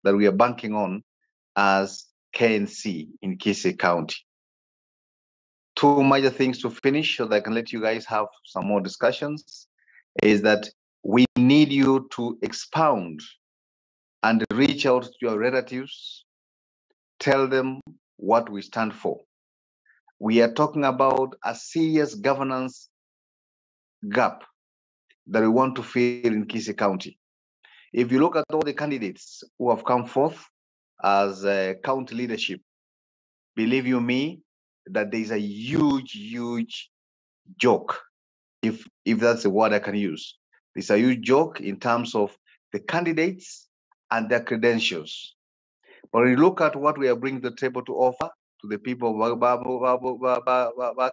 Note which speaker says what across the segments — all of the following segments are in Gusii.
Speaker 1: that we are banking on as KNC in Kisii County. Two major things to finish so that I can let you guys have some more discussions is that we need you to expound and reach out to your relatives, tell them what we stand for. We are talking about a serious governance gap that we want to fill in Kisii County. If you look at all the candidates who have come forth as county leadership, believe you me, that there is a huge, huge joke, if that's the word I can use. It's a huge joke in terms of the candidates and their credentials. But when you look at what we are bringing to the table to offer to the people of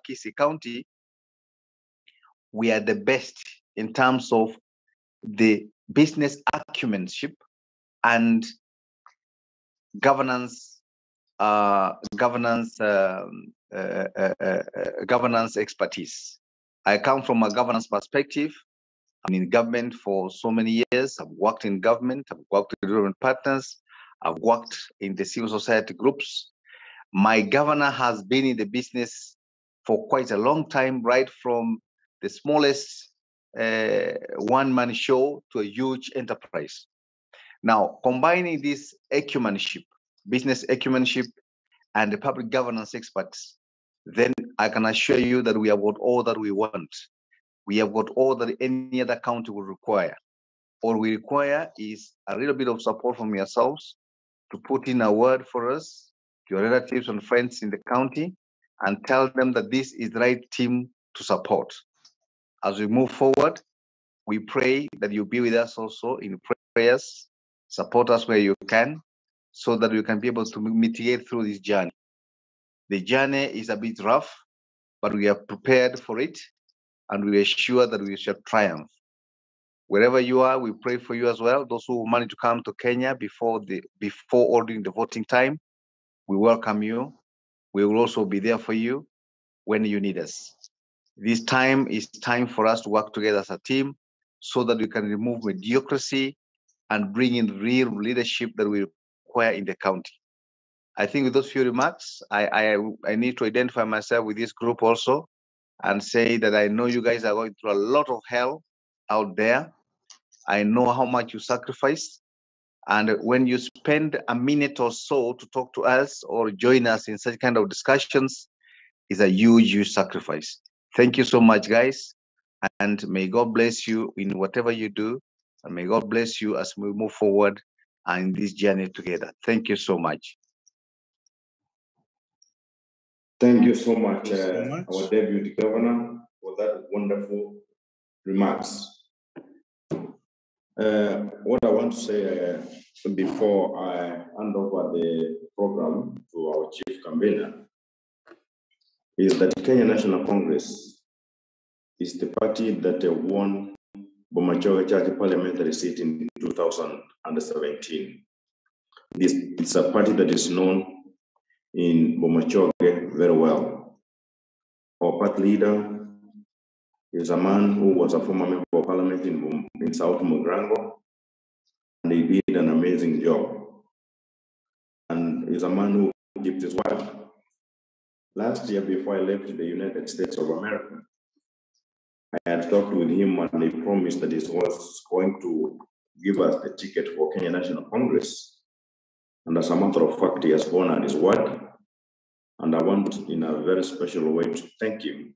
Speaker 1: Kisii County, we are the best in terms of the business acumenship and governance expertise. I come from a governance perspective. I'm in government for so many years. I've worked in government. I've worked with different partners. I've worked in the civil society groups. My governor has been in the business for quite a long time, right from the smallest one-man show to a huge enterprise. Now, combining this acumenship, business acumenship, and the public governance experts, then I can assure you that we have got all that we want. We have got all that any other county will require. All we require is a little bit of support from yourselves to put in a word for us, your relatives and friends in the county, and tell them that this is the right team to support. As we move forward, we pray that you be with us also in prayers, support us where you can, so that we can be able to mitigate through this journey. The journey is a bit rough, but we are prepared for it, and we are sure that we shall triumph. Wherever you are, we pray for you as well. Those who manage to come to Kenya before or during the voting time, we welcome you. We will also be there for you when you need us. This time is time for us to work together as a team so that we can remove mediocrity and bring in real leadership that we require in the county. I think with those few remarks, I need to identify myself with this group also and say that I know you guys are going through a lot of hell out there. I know how much you sacrifice. And when you spend a minute or so to talk to us or join us in such kind of discussions, is a huge, huge sacrifice. Thank you so much, guys. And may God bless you in whatever you do. And may God bless you as we move forward in this journey together. Thank you so much.
Speaker 2: Thank you so much,
Speaker 3: Thank you so much.
Speaker 2: our Deputy Governor, for that wonderful remarks. What I want to say before I hand over the program to our Chief Campaigner is that Kenya National Congress is the party that won Bomachoge Chache parliamentary seat in 2017. It's a party that is known in Bomachoge very well. Our party leader is a man who was a former member of parliament in South Mugirango, and he did an amazing job. And he's a man who keeps his word. Last year, before I left the United States of America, I had talked with him and he promised that he was going to give us the ticket for Kenya National Congress. And as a matter of fact, he has honored his word. And I want, in a very special way, to thank him.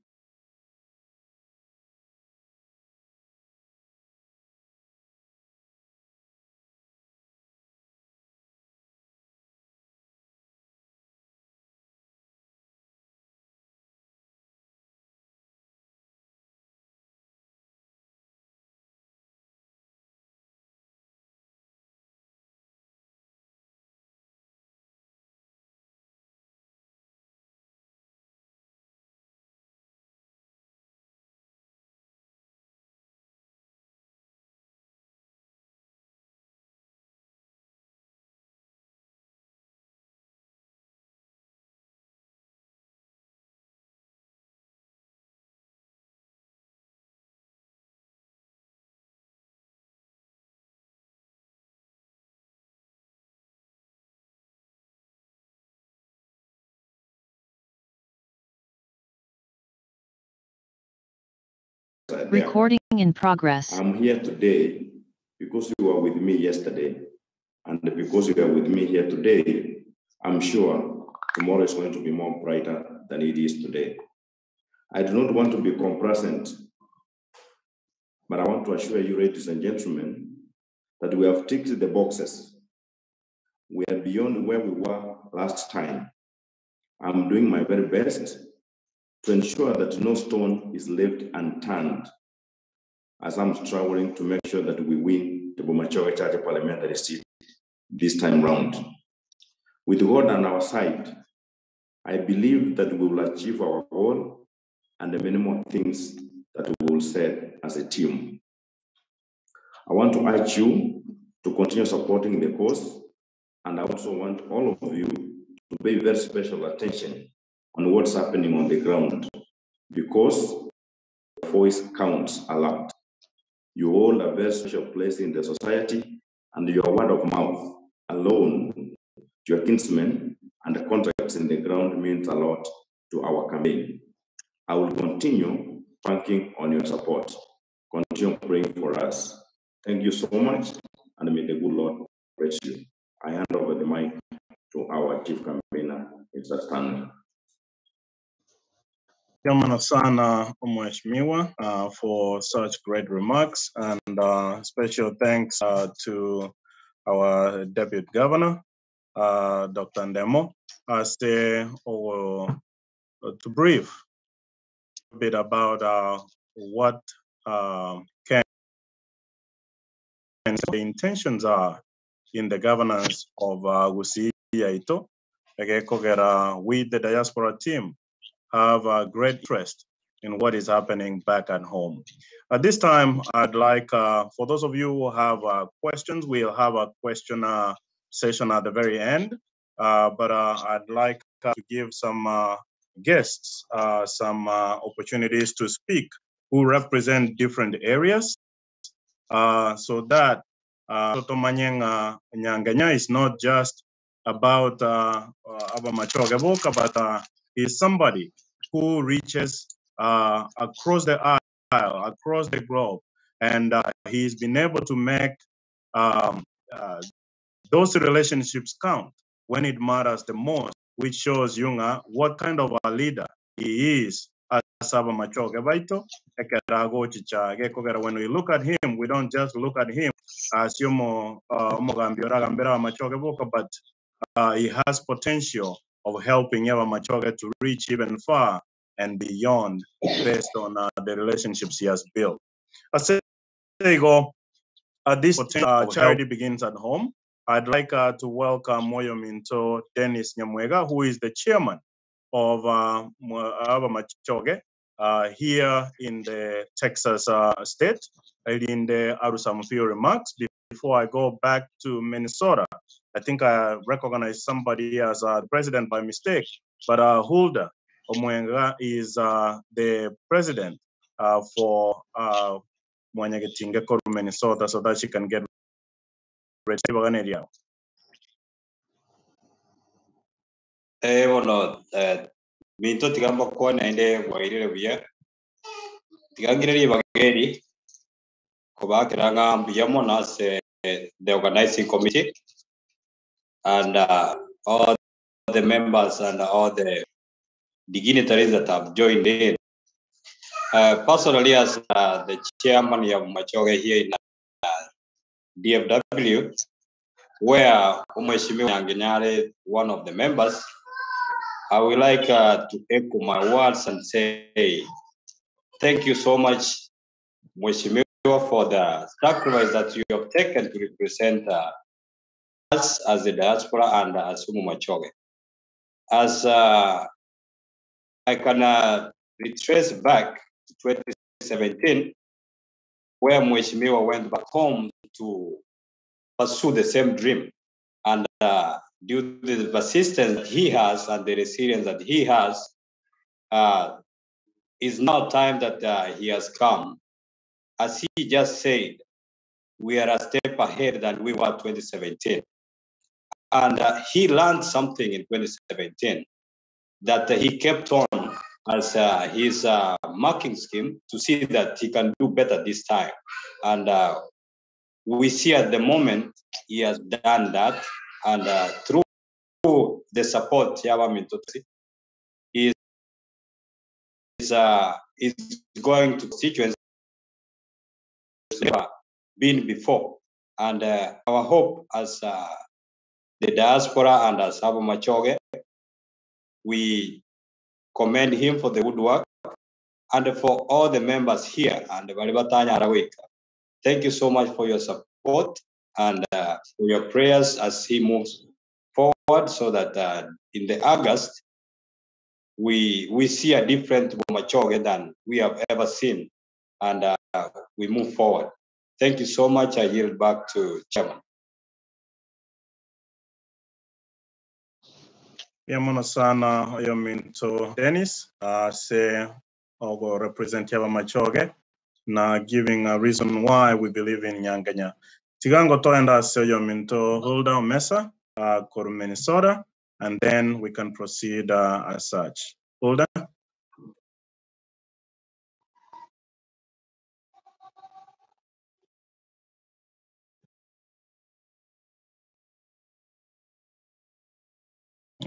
Speaker 2: are there.
Speaker 3: Recording in progress.
Speaker 2: I'm here today because you were with me yesterday. And because you are with me here today, I'm sure tomorrow is going to be more brighter than it is today. I do not want to be complacent, but I want to assure you, ladies and gentlemen, that we have ticked the boxes. We are beyond where we were last time. I'm doing my very best to ensure that no stone is left unturned as I'm struggling to make sure that we win the Bomachoge Chache parliamentary seat this time round. With God on our side, I believe that we will achieve our goal and the many more things that we will set as a team. I want to urge you to continue supporting the cause, and I also want all of you to pay very special attention on what's happening on the ground, because voice counts a lot. You hold a very special place in the society, and your word of mouth alone, your kinsmen and the contacts in the ground means a lot to our campaign. I will continue banking on your support. Continue praying for us. Thank you so much, and may the good Lord bless you. I hand over the mic to our chief campaigner, Mr. Stanley.
Speaker 4: Chairman sana Mheshimiwa for such great remarks, and special thanks to our Deputy Governor, Dr. Ndemo, as to brief a bit about what can the intentions are in the governance of Gusii yaito. Egekogera, we, the diaspora team, have a great interest in what is happening back at home. At this time, I'd like, for those of you who have questions, we'll have a question session at the very end. But I'd like to give some guests some opportunities to speak who represent different areas, so that Totomanye nga Nyangenya is not just about Abamachoge boka, but is somebody who reaches across the aisle, across the globe, and he's been able to make those relationships count when it matters the most, which shows Yunga what kind of a leader he is. Asaba Machoge baito, ekerago chicha, gekogera. When we look at him, we don't just look at him as yomo omogambi oragambera Machoge boka, but he has potential of helping Eva Machoge to reach even far and beyond based on the relationships he has built. I go, this charity begins at home. I'd like to welcome Moyo Minto Dennis Nyamwega, who is the chairman of Aba Machoge here in the Texas state. In the some few remarks before I go back to Minnesota. I think I recognize somebody as the president by mistake, but Hulda Omwenga is the president for Mwanyagetinge, Minnesota, so that she can get ready.
Speaker 5: Bono minto tigamba kwana ende bwairire buya tigangire ribageri kubakiranga mbuya mono ase the organizing committee and all the members and all the dignitaries that have joined in. Personally, as the chairman of Machoge here in DFW, where Mheshimiwa Nyanginyare, one of the members, I would like to echo my words and say thank you so much, Mheshimiwa, for the sacrifice that you have taken to represent us as the diaspora and as Umu Machoge. As I can retrace back to 2017, where Mheshimiwa went back home to pursue the same dream. And due to the persistence that he has and the resilience that he has, it's now time that he has come. As he just said, we are a step ahead than we were 2017. And he learned something in 2017 that he kept on as his marking scheme to see that he can do better this time. And we see at the moment he has done that. And through the support Yaba he is going to constituents never been before. And our hope as the diaspora and as Abu Machoge, we commend him for the good work and for all the members here and Balibatanya Arawika. Thank you so much for your support and for your prayers as he moves forward, so that in the August, we see a different Bomachoge than we have ever seen, and we move forward. Thank you so much. I yield back to Chairman.
Speaker 4: Yamono sana oyominto Dennis, se ogo represent Yaba Machoge na giving a reason why we believe in Nyangenya. Tigango toenda se oyominto Hulda Mesa, koru Minnesota, and then we can proceed as such. Hulda?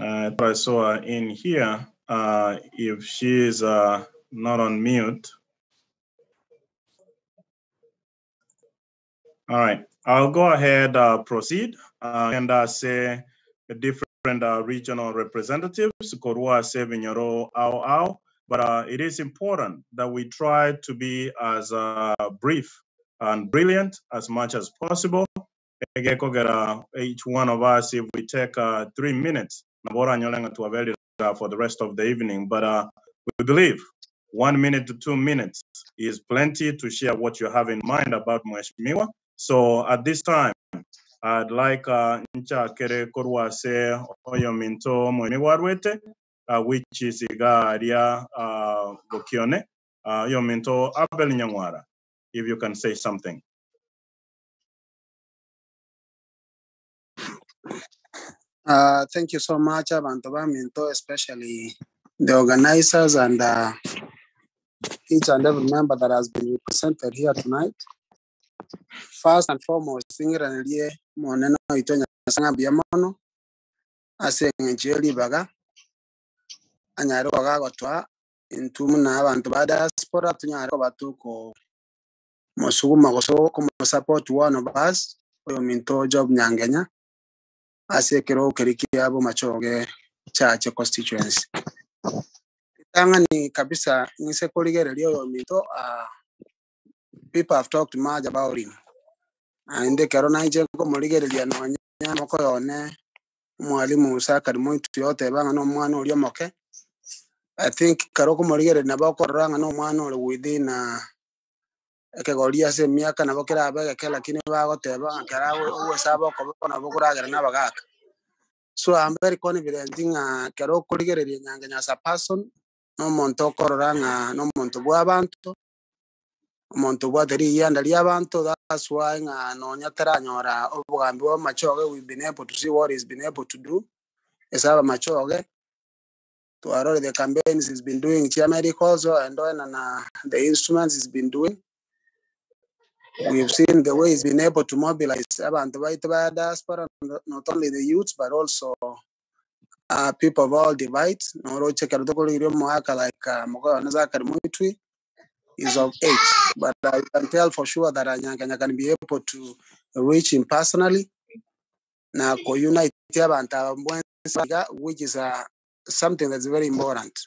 Speaker 4: I saw her in here. If she is not on mute. All right, I'll go ahead, proceed, and say the different regional representatives, Korua Sevinyoro Ao Ao, but it is important that we try to be as brief and brilliant as much as possible. Each one of us, if we take 3 minutes, for the rest of the evening, but we believe 1 minute to 2 minutes is plenty to share what you have in mind about Mheshimiwa. So at this time, I'd like Ncha Kere Korwa se Oyominto Mheshimiwa Rwete, which is Igaria Gokione, Oyominto Abel Nyangwara, if you can say something.
Speaker 3: Thank you so much, Abantu Baminto, especially the organizers and each and every member that has been represented here tonight. First and foremost, ingiranerie moneno itonya sanga biamono ase eng'encho baga anyare kwagagotwa intumu na abantu ba diaspora tunyare batuko musuguma goso ko support one of us oyo minto Job Nyangenya ase kero kerikia abo Machoge Chache constituency. Tangani kabisa nise korigereria oyo minto, people have talked much about him. And kero naije ko morigereria nonya moko yone mwalimu Sakari Moitu yote banga no mwana uri moke. I think kero ko morigereria nabo koranga no mwana uri within ekegoria se miaka nabo kirabe ke lakini bagoteba kera uwesaba ko nabo kuragera nabagaka. So I'm very confident nga kero kurigereria Nyangenya as a person no monto kororanga no monto bwa bantu omonto bwateri yanda ria bantu. That's why nga no nyataranyora obugambi bwa Machoge. We've been able to see what he's been able to do esaba Machoge to arore the campaigns he's been doing chia medicals and the instruments he's been doing. We've seen the way he's been able to mobilize abantu baitu ba diaspora, not only the youths but also people of all divides. Like is of age, but I can tell for sure that Nyangenya can be able to reach him personally. Na ko-unite abantu, which is something that's very important.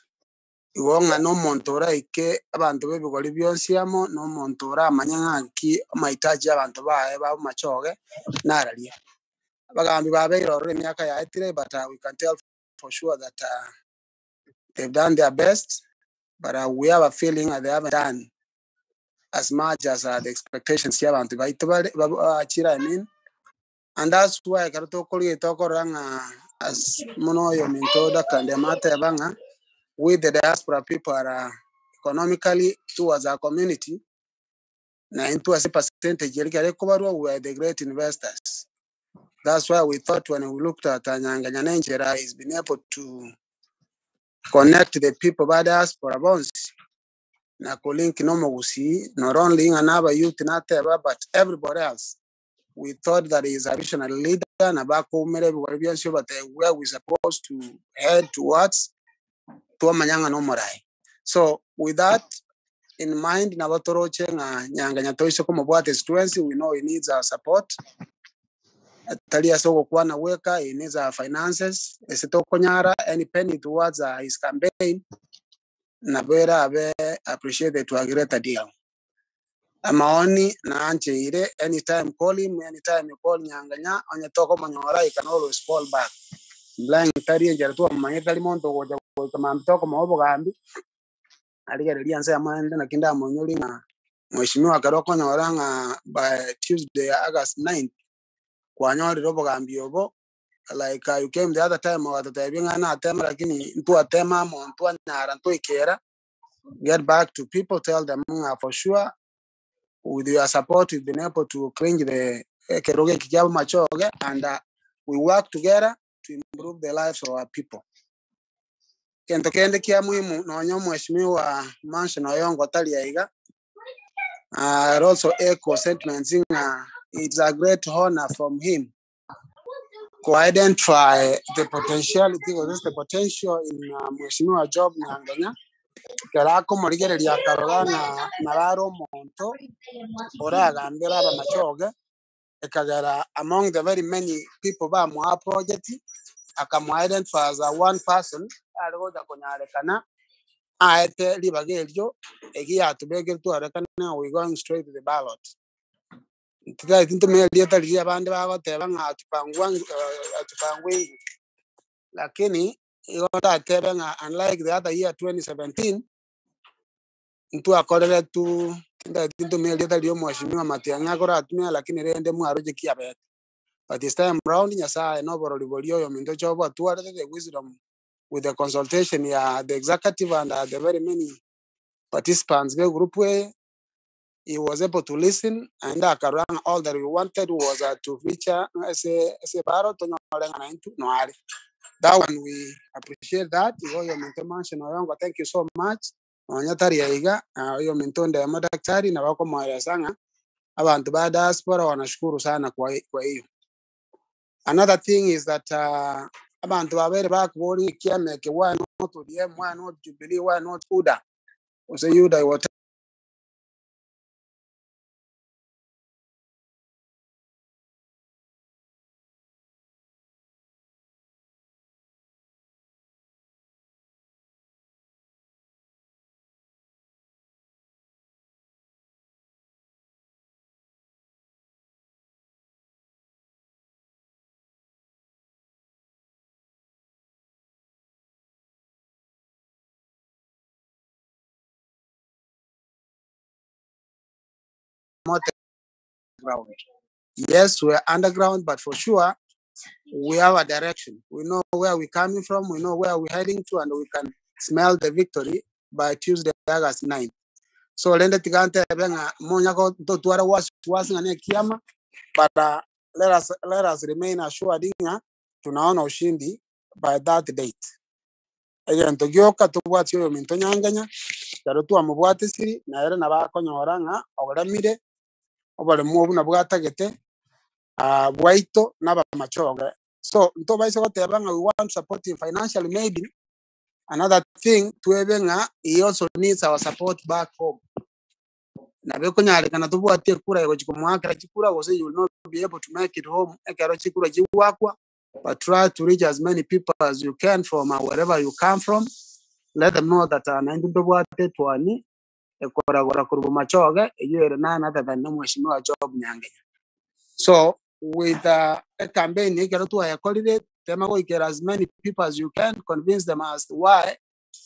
Speaker 3: Iwonga no muntu oraike abantu b'ebigori byonsiamo no muntu oramanya ng'aki amahitaji abantu bae ba Machoge nararia abagambi babeire ororo emiaka yaetire, but we can tell for sure that they've done their best, but we have a feeling that they haven't done as much as the expectations y'abantu baitu bachira, I mean, and that's why kero tokorire tokorora ng'a as mono oyo minto Dr. Ndemate bang'a we the diaspora people are economically towards our community na into a percentage we are the great investors. That's why we thought when we looked at Nyangenya Nenjera, he's been able to connect the people ba diaspora bonsi na kolink na omogusii not only ng'a na abayouth nateba but everybody else. We thought that he is a visionary leader na bakoumera ebigori bionsi obatebia where we supposed to head towards twamanya ng'a na omorai. So with that in mind nabo toroche ng'a Nyangenya toise komobwata constituency, we know he needs our support. Tari ase ogokwana gweka, he needs our finances. Ase tokonyara any penny towards his campaign nabo erabe appreciated to a greater deal. Amaoni naancheire anytime call him, anytime you call Nyangenya onye tokomonyora he can always call back. Blank tari enchera twamomanyete tari monto ogocha goika mambia tokomoa obogambi arigereria nse amaende naki ndamonyori ng'a mheshimiwa ekero okonyora ng'a by Tuesday August 9th kwanyorire obogambi obo like you came the other time ogatotebia ng'a natema lakini ntwatema amo ntwanyara ntwaikera get back to people tell them ng'a for sure with your support we've been able to clinch the ekero geki kia Bomachoge and we work together to improve the lives of our people. Kento kende kia muhimu nonya omheshimiwa Mansion Oyongo tari aiga I also echo sentiments ng'a it's a great honor from him to identify the potentiality or the potential in Mheshimiwa Job Nyangenya kera akomorigereria akarora ng'a narare omonto oragambera abamachoge ekagera among the very many people bamoa project akamu-identify as a one person are gocha konyarekana aete ribaga erio egi yatubekire twarekana we going straight to the ballot. Titari ntumia rieta riria abande bagoteba ng'a atupangwingu lakini igo ndatebe ng'a unlike the other year 2017 ntwakorere tu tindati ntumia rieta ria omheshimiwa Matiang'i akoratumia lakini rende mwaroche kiabete. But this time round Nyasaye noborori boria oyo minto chobo atwarete the wisdom with the consultation ya the executive and the very many participants be group eye he was able to listen and akarora all that we wanted was to feature ase baro tonyore ng'a naintwe noare. That one we appreciate that. Igo oyo minto Mansion Oyongo thank you so much. Nonya tari aiga oyo minto ndemo daktari na bakomoeresa ng'a abantu ba diaspora wanashukuru sana kwa kwa hiyo. Another thing is that abantu babere bakubori kiameke why not ODM, why not Jubilee, why not UDA? Ose UDA what ground. Yes, we're underground, but for sure we have a direction. We know where we're coming from, we know where we're heading to, and we can smell the victory by Tuesday, August 9th. So rende tigante benga monya ko totwara wasi wasi ngane kiama, but let us remain assured nga tunaona ushindi by that date. Egento gioka tubwati oyo minto Nyangenya kero twamobwatisiri na ere nabakonyora ng'a oboremire oboremu obu nabwatagete bwaito n'abamachoge. So ntobaise goteba ng'a we want to support him financially maybe. Another thing twebe ng'a he also needs our support back home. Nabe konyarekana tubwatie kura egochi komwakera chikura gose you will not be able to make it home ekero chikura chiwakwa, but try to reach as many people as you can from wherever you come from. Let them know that naintu ntobwate twani ekoragora koruba machoge eyo ere nana other than mheshimiwa Job Nyangenya. So with a campaign ekero twayakorire tema goikera as many people as you can, convince them as to why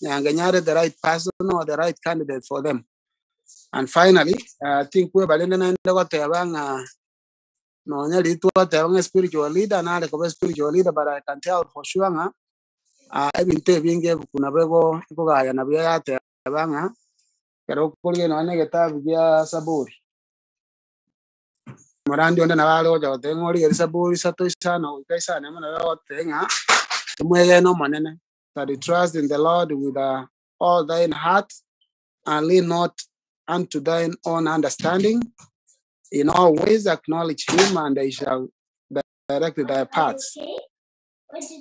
Speaker 3: Nyangenya are the right person or the right candidate for them. And finally, I think we balende naende goteba ng'a nonya ritwateba ng'a spiritual leader nare koba spiritual leader, but I can tell for sure ng'a ebinto ebinge ebuku nabo ekogaya nabio yateba ng'a kero okorigia nonya na egetabu gia Saburi morandi onde nabo are gocha goteba ng'a origerie Saburi isato isano goika isano emo nabo agoteba ng'a tomwegene omonene. that trust in the Lord with all thine heart and lean not unto thine own understanding. In all ways acknowledge him and he shall direct thy paths.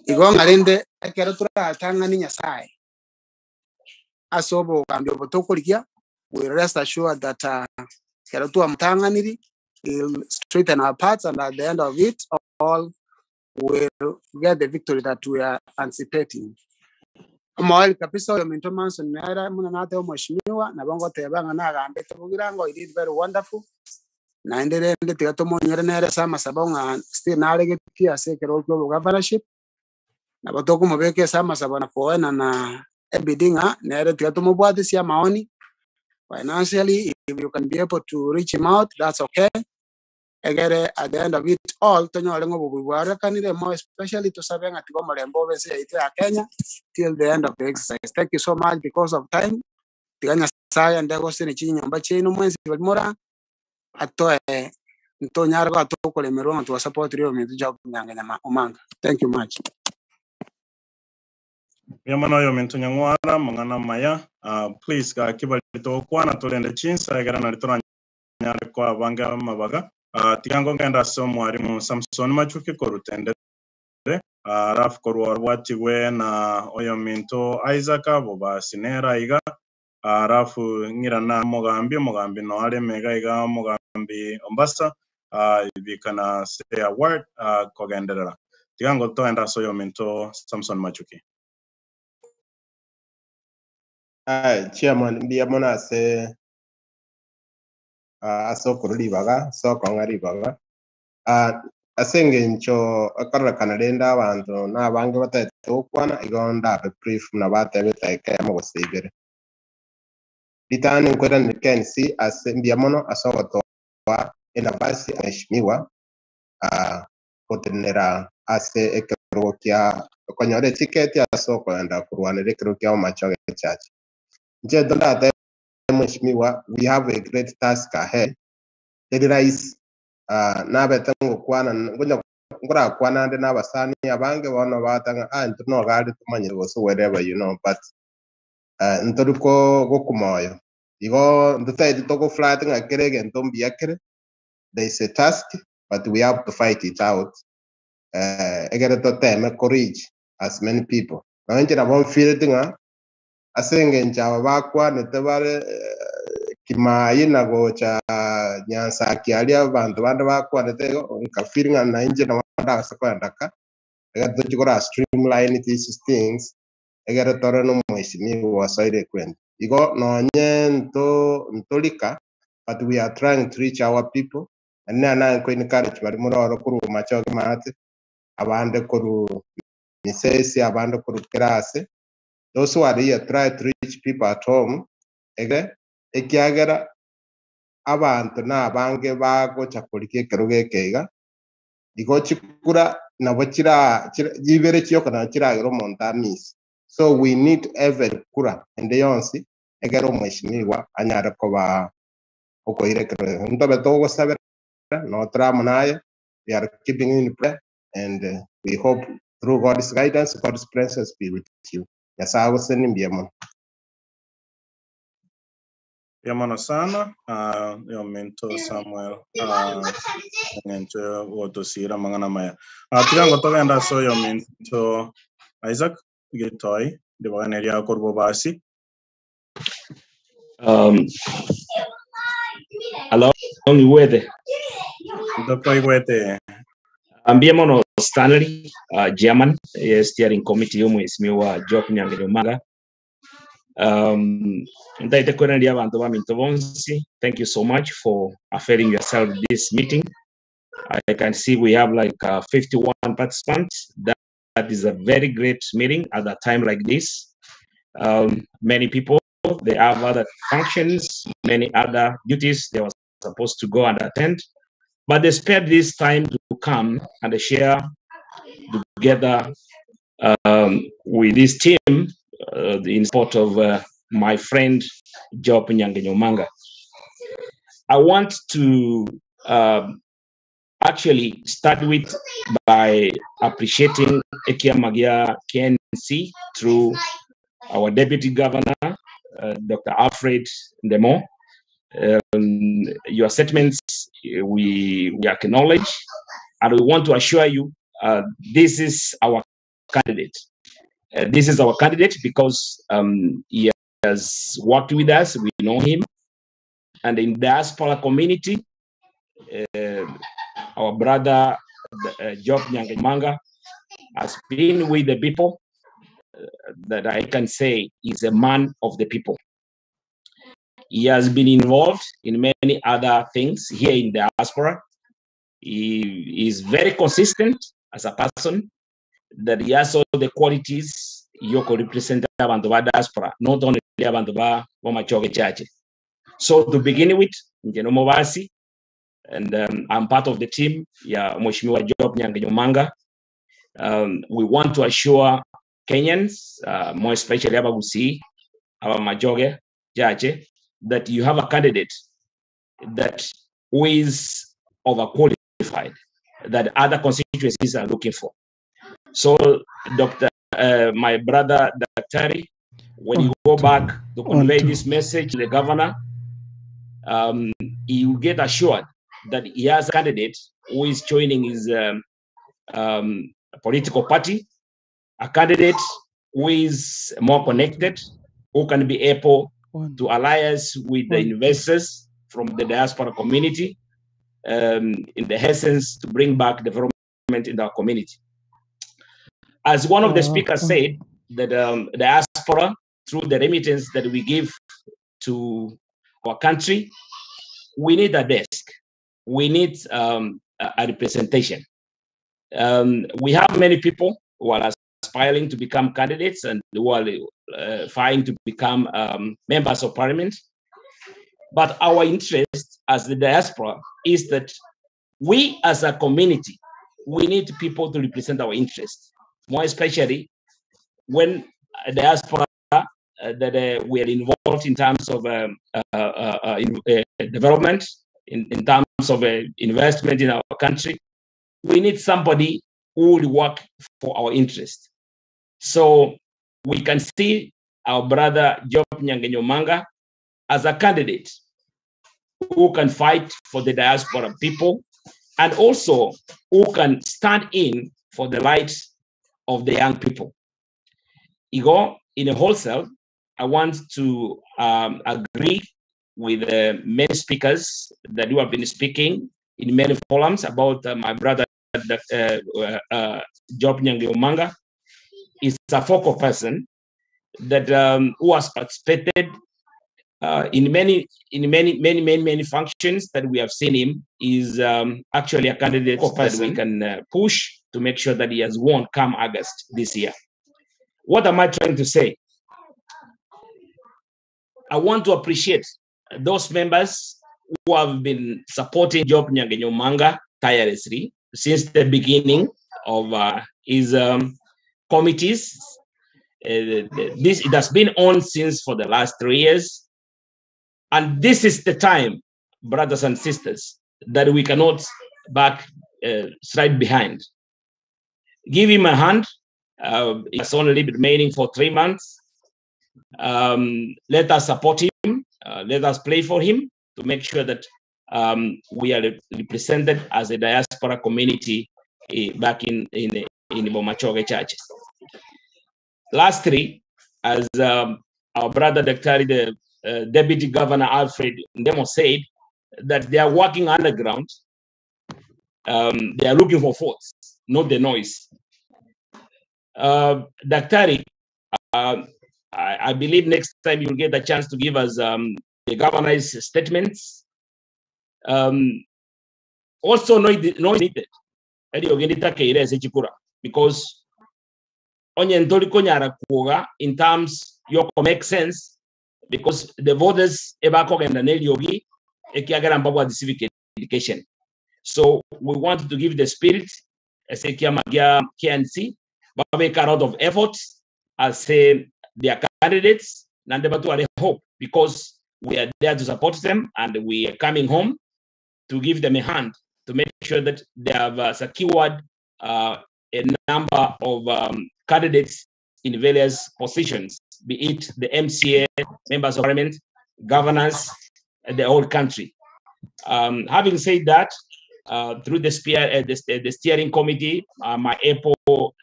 Speaker 3: Igo ng'a rende ekero toratang'ani Nyasaye ase obogambi obo tokorigia, we rest assured that ekero twamotang'aniri, he'll straighten our paths and at the end of it all will get the victory that we are anticipating. Omoeri kabisa oyo minto Manson nere muna nate omweshimiwa nabo ngoteba ng'a nagambete bogirango he did very wonderful naende rende tiga tomonyore nere ase amasabo ng'a still naregetie ase ekero kia obogovernorship nabo tokomobeka ase amasabo na koena na ebidi ng'a nere tiga tomobwatisia amaoni financially if you can be able to reach him out that's okay egere at the end of it all tonyore ng'a obobui bwarorekanire more especially tosabe ng'a tiga omorembe obe ense yaito ya Kenya till the end of the exercise. Thank you so much because of time. Tiga Nyasaye ende gose ne chinyomba chiaino mwensi bari mora atoe ntonyare goa tokoremerwa ng'a twasupportire ominto Job Nyange Nyama Omanga. Thank you much.
Speaker 4: Mbuya oyo minto nyang'wara mang'ana maya please gaki bari togokwana torende chinsa egera nari toranyare koa bange amabaga tiga ngogenda ase omwarimu Samson Machuki korutendere alafu korwa orwatiwe na oyo minto Isaac bobasi nera iga alafu ng'irana omogambi omogambi no areme iga iga omogambi Ombasa bikana say a word kogenderera tiga ngotoenda ase oyo minto Samson Machuki.
Speaker 6: Aye, chairman, mbuya mono ase ase okorwa ribaga ase okong'a ribaga ase eng'encho ekororekana rende abanto na abange bataete gokwana igo ndabe brief na batebete ekemo gose ibere ritano nkweranire KNC ase mbuya mono ase ogotoa enafasi mheshimiwa gotenenera ase ekerogo kia okonyora etiketi ase okoenda korwanera ekerogo kia Bomachoge Church. Inche ndate mheshimiwa, we have a great task ahead. Eri rahisi nabete ngokwana ngonya ngorakwana nde n'abasani abange bono batanga ntwe nogari tumanyire gose wherever you know but ntori ko gokumoyo igo ntutaiti togoflat ng'a kere egento mbuya kere there is a task but we have to fight it out egere toteme ko reach as many people na inche nabo mfeelete ng'a ase eng'encho aba bakwanete bare kimayi na gocha nyansaki aria abanto bande bakwanete igo nkafeel ng'a na inche nabo ndagase koenda ka egere tochikora streamline these things egere tore na omweshimiwa wasoire ekwende igo nonye nto ntorika but we are trying to reach our people and nana nko encourage bari muroro korwa machoge maate abande koru misesi abande koru kirase those who are here try to reach people at home ege ekiagera abanto na abange bagocha korikia ekero geke iga igo chikura nabo chira chibere chioka nabo chiragera omonto amisi so we need every kura ende yonsi egere omweshimiwa anyare koba okoira ekero ntobe togosabera no turamu naye we are keeping in prayer and we hope through God's guidance God's presence be with you Nyasaye agoseni mbuya mono.
Speaker 4: Mbuya mono sana yo minto Samuel ng'encho gotosira mang'ana maya tiga ngotogenda ase oyo minto Isaac Gitoi ndibaganeria korwa basi.
Speaker 7: Hello, Ngwete.
Speaker 4: Ndokoigwete.
Speaker 7: Mbuya mono Stanley, Chairman, steering committee yo mheshimiwa Job Nyange Omanga. Ndaite kwereria abantu ba minto bonsi. Thank you so much for availing yourself this meeting. I can see we have like 51 participants. That is a very great meeting at a time like this. Many people, they have other functions, many other duties they were supposed to go and attend, but they spared this time to come and share together with this team in support of my friend Job Nyange Omanga. I want to actually start with by appreciating ekiama gia KNC through our Deputy Governor, Dr. Alfred Ndemo. Your statements, we acknowledge, and we want to assure you this is our candidate. This is our candidate because he has worked with us, we know him, and in diaspora community, our brother Job Nyangenyo Manga has been with the people that I can say is a man of the people. He has been involved in many other things here in diaspora. He is very consistent as a person, that he has all the qualities yoko represent abantu ba diaspora, not only abantu ba Bomachoge Chache. So to begin with, Njeno Mobasi, and I'm part of the team, ya Mheshimiwa Job Nyangenyo Manga. We want to assure Kenyans, more especially Abagusii, Abamajoge Chache, that you have a candidate that who is overqualified, that other constituencies are looking for. So, Doctor, my brother, Daktari, when you go back to convey this message to the governor, he will get assured that he has a candidate who is joining his political party, a candidate who is more connected, who can be able to alliance with the investors from the diaspora community, in the essence to bring back development in our community. As one of the speakers said, that diaspora, through the remittance that we give to our country, we need a desk. We need a representation. We have many people who are aspiring to become candidates and who are vying to become members of parliament. But our interest as the diaspora is that we as a community, we need people to represent our interests, more especially when diaspora that we are involved in terms of development, in terms of investment in our country. We need somebody who will work for our interest. So we can see our brother Job Nyangenyo Manga as a candidate who can fight for the diaspora people and also who can stand in for the rights of the young people. Igor, in a wholesale, I want to agree with many speakers that you have been speaking in many forums about my brother, Job Nyangenyo Manga. Is a focal person that who has participated in many functions that we have seen him. Is actually a candidate that we can push to make sure that he has won come August this year. What am I trying to say? I want to appreciate those members who have been supporting Job Nyangenyo Manga tirelessly since the beginning of his committees. This it has been on since for the last 3 years. And this is the time, brothers and sisters, that we cannot back slide behind. Give him a hand. It's only been remaining for 3 months. Let us support him. Let us play for him to make sure that we are represented as a diaspora community back in Bomachoge churches. Lastly, as our brother Daktari, the Deputy Governor Alfred Ndemo said, that they are working underground. They are looking for votes, not the noise. Daktari, I believe next time you'll get a chance to give us the governor's statements. Also, noise needed. Because in terms yoko make sense, because the voters civic education. So we want to give the spirit as a KNC, but make a lot of efforts as their candidates, hope, because we are there to support them and we are coming home to give them a hand to make sure that they have secured a number of candidates in various positions, be it the MCA, members of parliament, governors, the whole country. Having said that, through the steering committee, my APO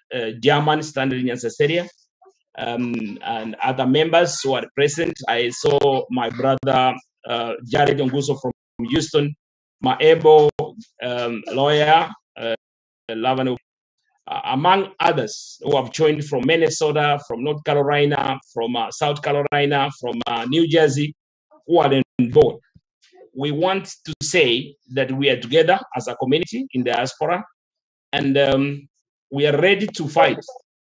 Speaker 7: German Stanley Nyansaseria, and other members who are present. I saw my brother Jared Onguso from Houston, my able lawyer, Lavan, among others who have joined from Minnesota, from North Carolina, from South Carolina, from New Jersey, who are involved. We want to say that we are together as a community in diaspora, and we are ready to fight,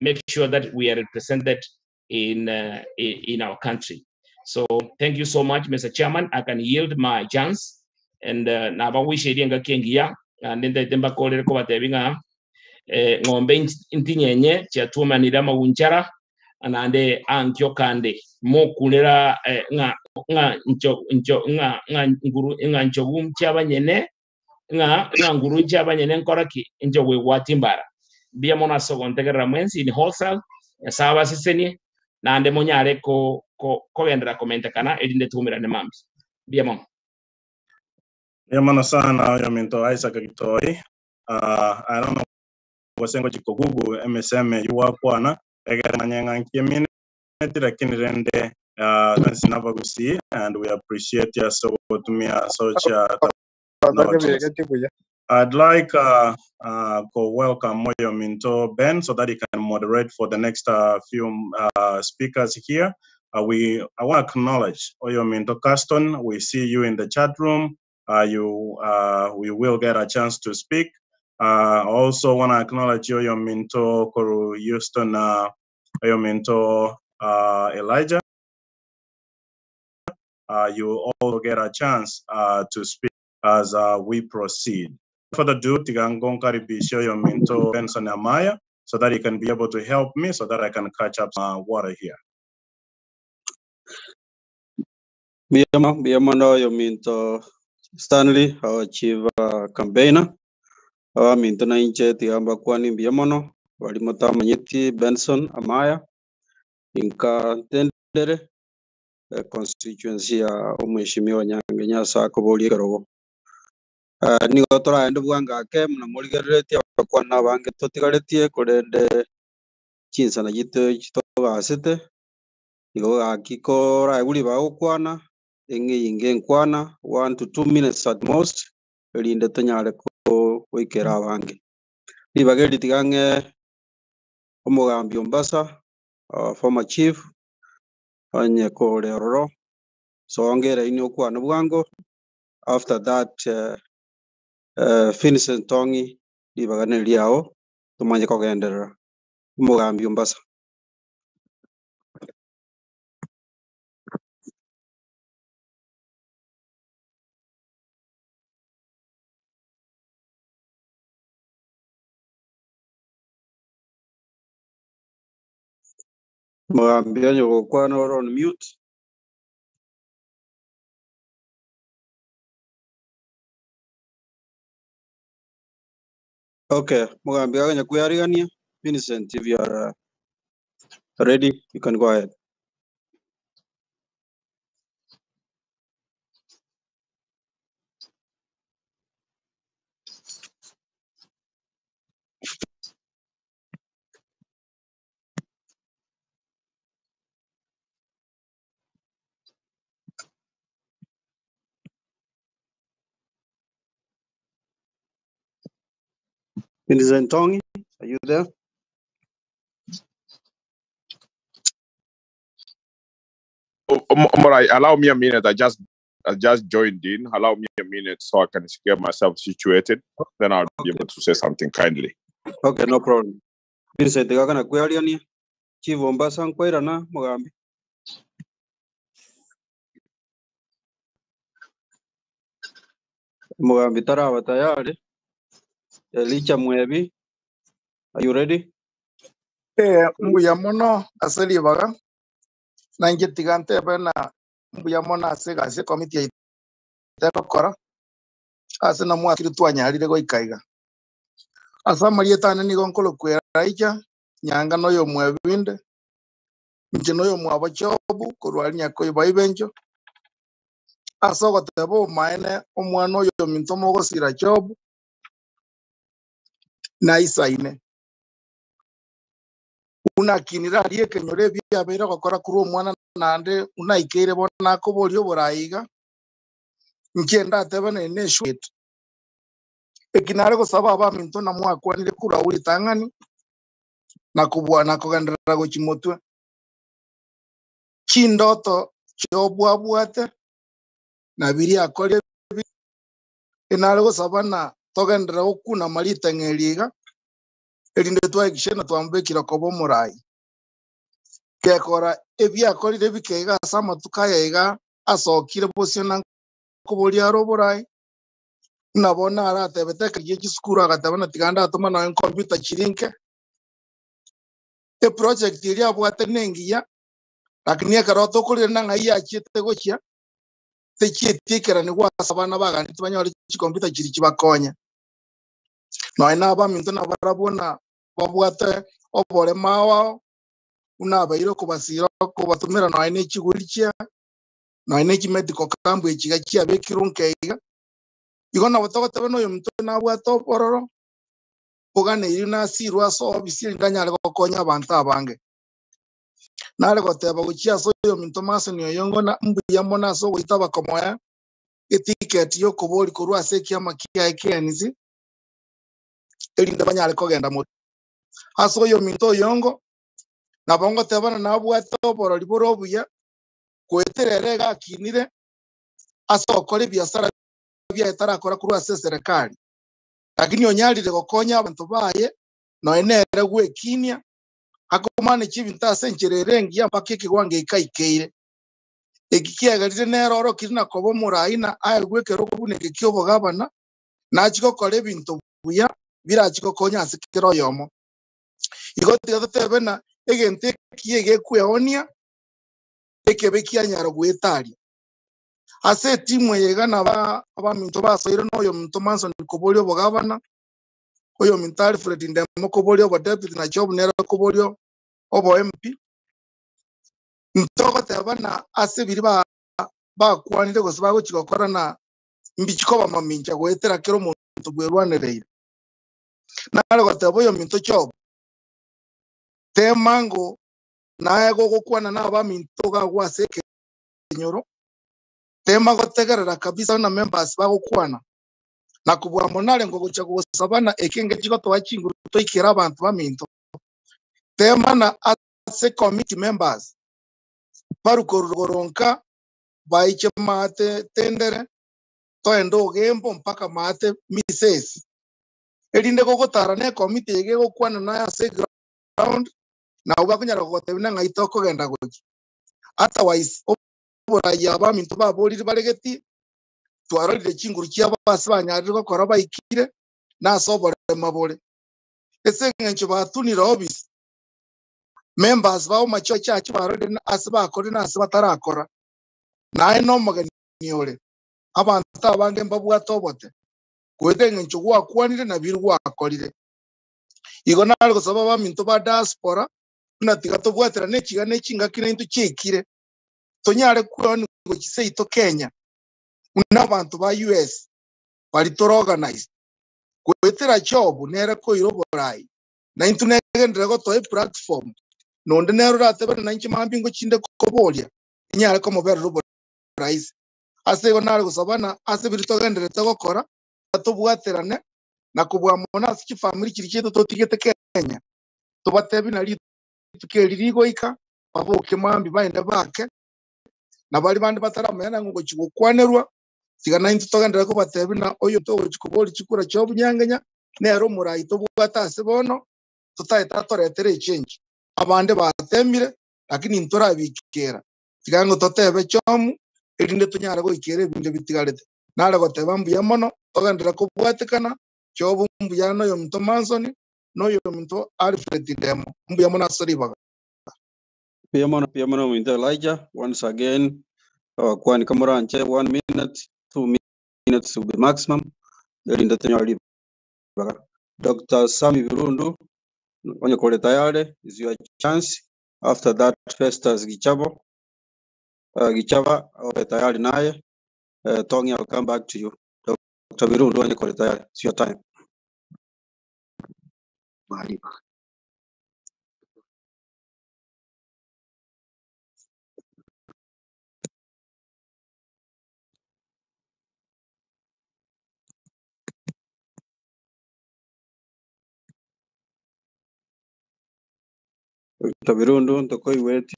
Speaker 7: make sure that we are represented in our country. So thank you so much, Mr. Chairman. I can yield my chance. And nabawisheria ngakengia and then kolere ko batebinga ng'ombe ntinyenye chiatumanira magunchara anande ankyo kande mokulera nga nga ncho ncho nga nga nguru nga nchogu nkyabanyene nga nga nguru nkyabanyene nkora ki njo wewatimbara bia mona sogontegerera mwensi in wholesale saba sisenie nande monyare ko ko kogendera komentekana erinde tumirane mambi bia mono.
Speaker 4: Yamano sana oyo minto Isaac Gitoi. I don't know wasengo chiko Google MSM yuwakwana egere manyanga nkie minute lakini rende sinabagusi and we appreciate ya so tumia social technologies. I'd like to welcome Moyo Minto Ben so that he can moderate for the next few speakers here. I want to acknowledge Oyo Minto Caston. We see you in the chat room. We will get a chance to speak. I also want to acknowledge Oyo Minto Koru Houston, Oyo Minto Elijah. You all get a chance to speak as we proceed. Further ado, Tigangon Karibisho Oyo Minto Benson Amaya so that he can be able to help me so that I can catch up water here.
Speaker 5: Biyama no Oyo Minto Stanley, our chief campaigner. Our Minto na inche tigamba kwani biyamono walimota manyeti Benson Amaya inka tendere constituency ya omweshimiwa Nyange Nyasa koboli kerogo. Nigo toraende bwangake muna morigereretie abakwana abange totigaretie korende chinsana chito chitogasete nigo gaki koraeguri bagokwana eng'eyinge enkwana 1 to 2 minutes at most erinde tonyare goikera abange. Ribageri tigang'e omogambi Ombasa, former chief onye kore ororo so ongere ini okwana bwango. After that Vincent Tongi ribagane riao tumanye kogenderera omogambi Ombasa. Mogambi onye gokwana ore on mute. Okay, Mogambi aganya kuyarigania. Vincent, if you are ready, you can go ahead. Vincent Tongi, are you there?
Speaker 8: All right, allow me a minute. I just joined in. Allow me a minute so I can get myself situated. Then I'll be able to say something kindly.
Speaker 5: Okay, no problem. Vincent, gakana kuyariania. Chief Ombasa nkwairana Mugambi. Mugambi tarawa tayari. Elicha Mwebi, are you ready?
Speaker 9: Mbuya mono ase ribaga nainche tiga ntebe na mbuya mono ase egasi ekomiti yaito egokora Ase namwakire twanyarire goika iga. Ase amarieta ane nigo nkorokwa Elijah, Nyanga noyo omwebinde, inche noyo omwabo Jobu korwa aria Nyakoiba Ibencho. Ase ogoteba obomaene omwana oyo ominto mogosira Jobu naisaine. Buna akinire aria ekenyoro ebiabeire gokora korwa omwana naende buna aikeire bono nakoboria oborai iga, inche ndatebe nere neshuete. Eki nare gosaba abaminto namwakwanire korwa agwo ritang'ani na kobua na kogenderera gochia motwe. Chindoto Jobu abwate na biria akorire enare gosaba na togenderere gokunama ritang'a eri iga, erinde twahakikishe na twamobekire koba omorai. Gekora ebiakorire bikeiga ase amatuko aya iga asokire bosio na nkoboria are oborai, buna bono aratebete ekero chisukuru agateba na tiga ndatoma nonya computer chiri nke. Eproject eria abwate nengiya, lakini ekero tokorire ng'ai yachiete gochia, techietiekeranigwa ase abana baganeti banyore chicomputer chiri chibakonye. Nonya na abaminto nabarabwo na babwate oborema ao buna abaire okobasira okobatumera nonya na echigwiri nonya na echimedical camp echiga chiabekirwe nkeiga. Igo nabo togoteba na oyominto nabwate obororo, oganeiri nasirwe ase ofisi erinde anyare gokonya abanto abange. Nare goteba gochia ase oyominto Mason Oyongo na mbuya mono ase ogoita abakomoya eticket yokobori korwa ase ekiama kiaye kia erinde banyare kogenda motwe. Ase oyominto Oyongo, nabo ngotebana nabwate oborori bore obuya, goetera ere iga akinire ase ogokora ebiasara biaye tarakora korwa ase eserekari. Lakini onyarire gokonya abanto baye, nonya nere gwekinia, akomanage ebinto ase enchera ere engiya mpaka ekewango eke aikeire. Eki kiagerire nere orokire na koba omorai na aegwe ekerogo buna eke kia obogabana, nachi gokora ebinto buya birachi gokonya ase kera oyomo. Igo tiga totebe na egento eki egekweonia, ekebe kianyara goetaria. Ase etimu eye iga naba abaminto basoire na oyominto Manson koboria obogabana, oyominto Alfred Ndemo koboria obodeputy na Job nere koboria obo MP. Ntogoteba na ase biri bakwanire gose bagochi gokora na mbichi koba mamincha goetera kera omonto bwerwanereire. Nare goteba oyominto Job, temango naye gogokwana na abaminto gagwa ase ekenyoro, tema gotegerera kabisa na members bagokwana. Na kobua mono are ngogocha gosabana ekenge chigotoa chinguru toikere abanto baminto. Tema na ase committee members barukorugoronka baiche maate tendere toende ogembo mpaka maate misesi. Erinde gogotara na ekomiti ege egokwana naye ase ground nabo bakonyara gogotebia ng'ai tokogenda gochia. Otherwise oborai abaminto baborire baregeti twarorire chinguru chiabo ase banyarire gokora baikire na ase oborema bore. Ase eng'encho batunire office members bao machochachi barorire ase bakorire na ase batarakora. Naye na omogeni ore abanto abange mbabwate obote goeta eng'encho gwakwanire na biri gwakorire. Igo nare gosaba abaminto ba diaspora buna tiga tobwatera na echiga na echingaki naintwe chiaikire tonyare kweoni gochia seito Kenya buna abanto ba US bari tore organized. Goetera Job nere koira oborai naintwe negenderere gotoa eplatform nonde nere oratebane nainche mambia ngochinde koboria inyare komoberera oboraisi. Ase igo nare gosabana ase biri togendererete gokora tobwaterane na kobua mono ase chifamiri chiri chiaito totigete Kenya tobatebi na rituko eri rigoika baboke mambia baende bake na bari bande bataramanya ng'a ngochi gokwanerwa tiga naintwe togenderere kobatebi na oyo togochi kobori chikura chia obunyang'enya nere omorai tobwate ase bono totaete atoretere echange. Abande batemire lakini ntorabikera tiga ngo totebe chomu erinde tonyare goikera ebinto bitigarete. Nare goteba mbuya mono togenderere kobwatekana Jobu mbuya na oyominto Manson na oyominto Alfred Ndemo mbuya mono ase ribaga.
Speaker 5: Mbuya mono ominto Elijah. Once again, abakwani kamoranche 1 minute, 2 minutes will be maximum.
Speaker 10: Erinde tonyore ribaga. Dr. Sami Birundu, onye kore tayari, is your chance. After that, Festus Gichabo, Gichaba, obe tayari naye. Tongi, I'll come back to you. Dr. Birundu, onye kore tayari, it's your time. Dr. Birundu, ntokoiweti.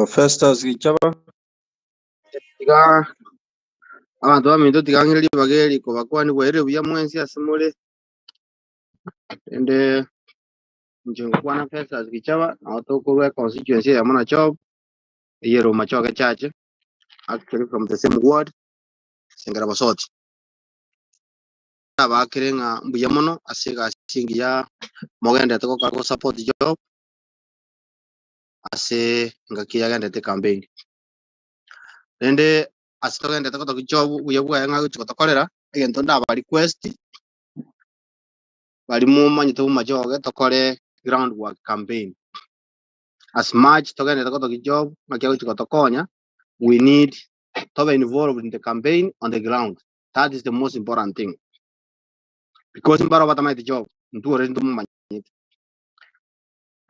Speaker 10: Festus Gichaba.
Speaker 11: Tiga abantu baminto tigang'ire ribaga eri kobakwani bwairire buya mwensi ase more ende inche ngokwana Festus Gichaba nabo tokorwa constituency ya Monachob eyero Machoge Chache actually from the same ward Sengera Basoti abakire ng'a mbuya mono ase egasi engiya mogendete gokora go support job ase ngaki yagendete campaign rende ase togendete gotoki job buya bwaye ng'a gochi gotokorera egento ndaba request bari momanyete bomachoge tokore groundwork campaign as much togendete gotoki job ng'aki agochi gotokonya we need to be involved in the campaign on the ground. That is the most important thing because mbaro batamaite job ntu already ntumumanyete.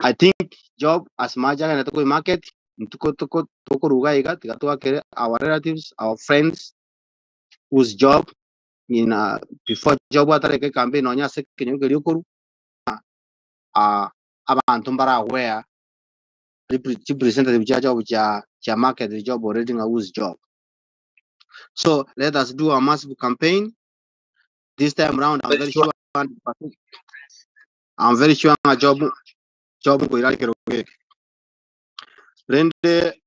Speaker 11: I think job as much agendete koi market ntuko tuko tukoruga iga tiga twakere our relatives, our friends whose job in before job atareke campaign nonya ase ekenyoro keria okoru abantu mbara aware representative cha job cha market the job already nga whose job. So let us do a massive campaign this time round. I'm very sure 100%. I'm very sure nga job job nkoira kero geke rende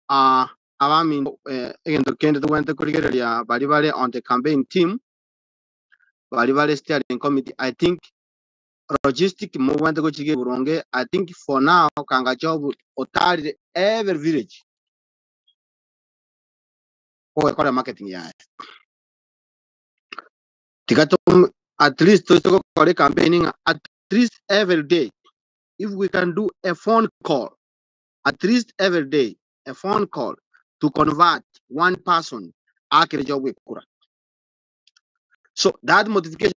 Speaker 11: abami egento kende tugwente kurigereria bari bare on the campaign team bari bare steering committee. I think logistic mugwente gochige buronge. I think for now kanga job otarire every village kogekora marketing yaye tiga at least tugokora campaigning at least every day. If we can do a phone call at least every day, a phone call to convert one person akire job kura. So that motivation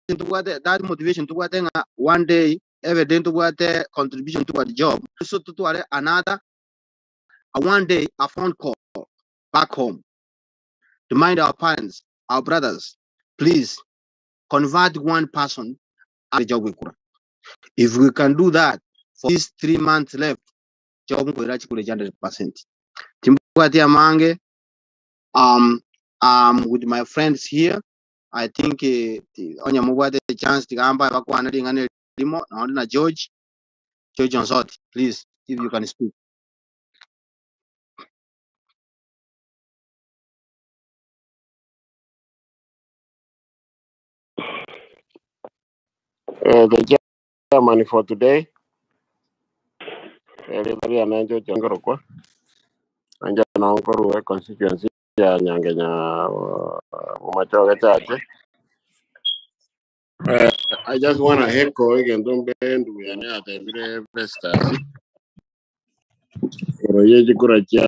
Speaker 11: toward that motivation toward one day every day toward the contribution toward the job. So to another a one day a phone call back home to mind our parents, our brothers, please convert one person at job kura. If we can do that for these 3 months left, job nkoira chikure 100%. Timbwati amange with my friends here, I think onya mubwate chance tigamba bakwana ringane limo na na George George Onsot, please if you can speak.
Speaker 12: The chairman for today, everybody ananjo chongorokwa anja naonkoruwe constituency ya Nyangenya Machoge Chache. I just want to echo again ndombe ndugu yane atembire Vestas oroye chikura cha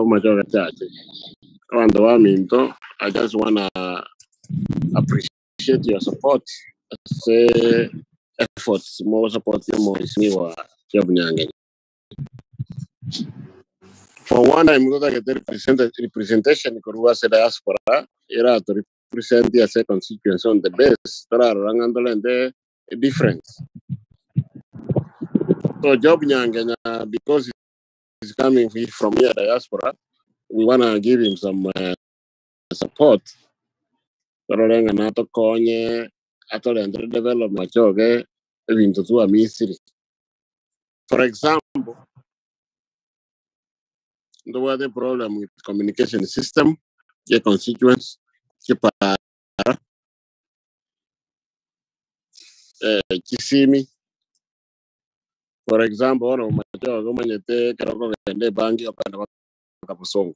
Speaker 12: Machoge Chache. Abantu ba Minto, I just want to appreciate your support. Say efforts more support more mheshimiwa Job Nyangenya. For one, I'm going to get representation korwa se diaspora era to represent the as a constituency on the base tora rangandolende difference. So Job Nyangenya, because he's coming from here diaspora, we wanna give him some support. Tororenga na tokonye atolendre develop machoge ebintu tua Misiri. For example, there was a problem with communication system, the constituents, Kipara, Kisimi, For example, bono omochoge omanyete ekero okogenda ebanki okogenda mpaka Bosongo,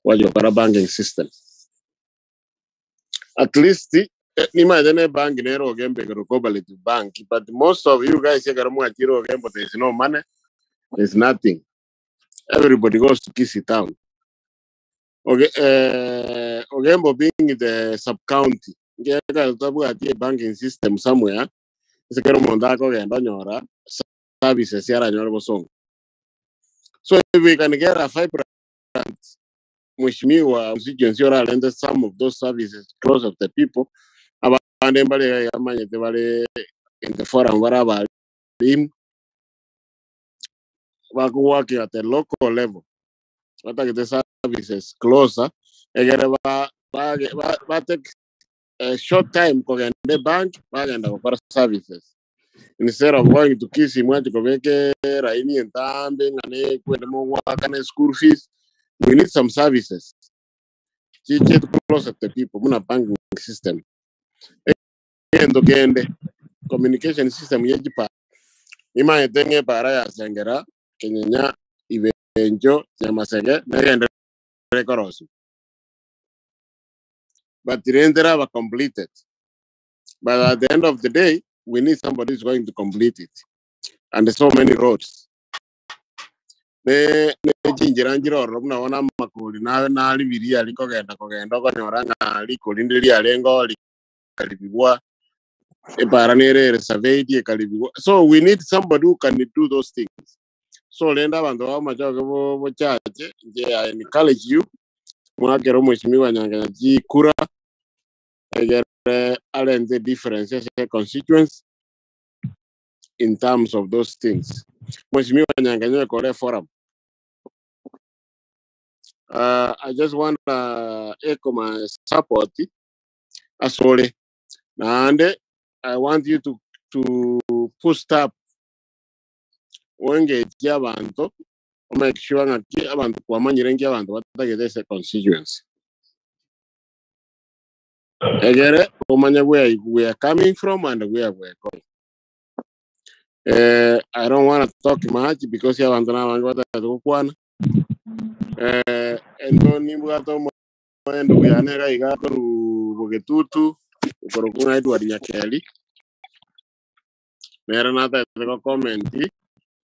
Speaker 12: gwachia gokora banking system. At least nimanyete na ebanki nere Ogembo ekero Cooperative Bank, but most of you guys ekero mwachire Ogembo there is no money, there is nothing. Everybody goes to Kisii town. Oge, Ogembo being the sub-county, nkiagera totabwati e-banking system somewhere, ase kera omonto akogenda onyora services aranyore bosongo. So if we can get a vibrant mheshimiwa constituency orarente some of those services close of the people, abande mbare iga iga bamanyete bare in the forum bare abalimu, bakoworking at the local level, batagete services closer, egere ba, ba, ba, ba take a short time kogenda ebank, bagenda gokora services. Instead of going to Kisii mwanche kobeka eraini entambe ng'a nekwende mogoakana school fees, we need some services chiche closer to the people buna banking system. Egento kende communication system ye chipara nimanyete ng'a epara yasengera Kenyenya Ibencho Nyamasege negende rekorosia but rende raba completed, but at the end of the day we need somebody who's going to complete it. And so many roads ne nechinchera nchire ororo buna bono amakori nabe naribirie aria kogenda kogenda okonyora ng'a rikori ndire riarenge rikaribigwa epara nere ere surveyed ekaribigwa. So we need somebody who can do those things. So rende abanto bamachoge bo bochache nche I encourage you mwakere omweshimiwa Nyang'enya chikura egere arente difference ase constituents in terms of those things. Mheshimiwa Nyang'enya ekore forum. I just want to echo my support asore. Naande I want you to push up wengage abantu make sure ng'aki abantu kwamanyire nki abantu batagete ase constituency. Egere omanye where we are coming from and where we are going. I don't want to talk much because abantu nabange batagete gokwana. Ento nimbwate omoendo buyane iga iga koru Bogetutu okorokwa ng'a Edward Nyakeri nere natagete gokomenti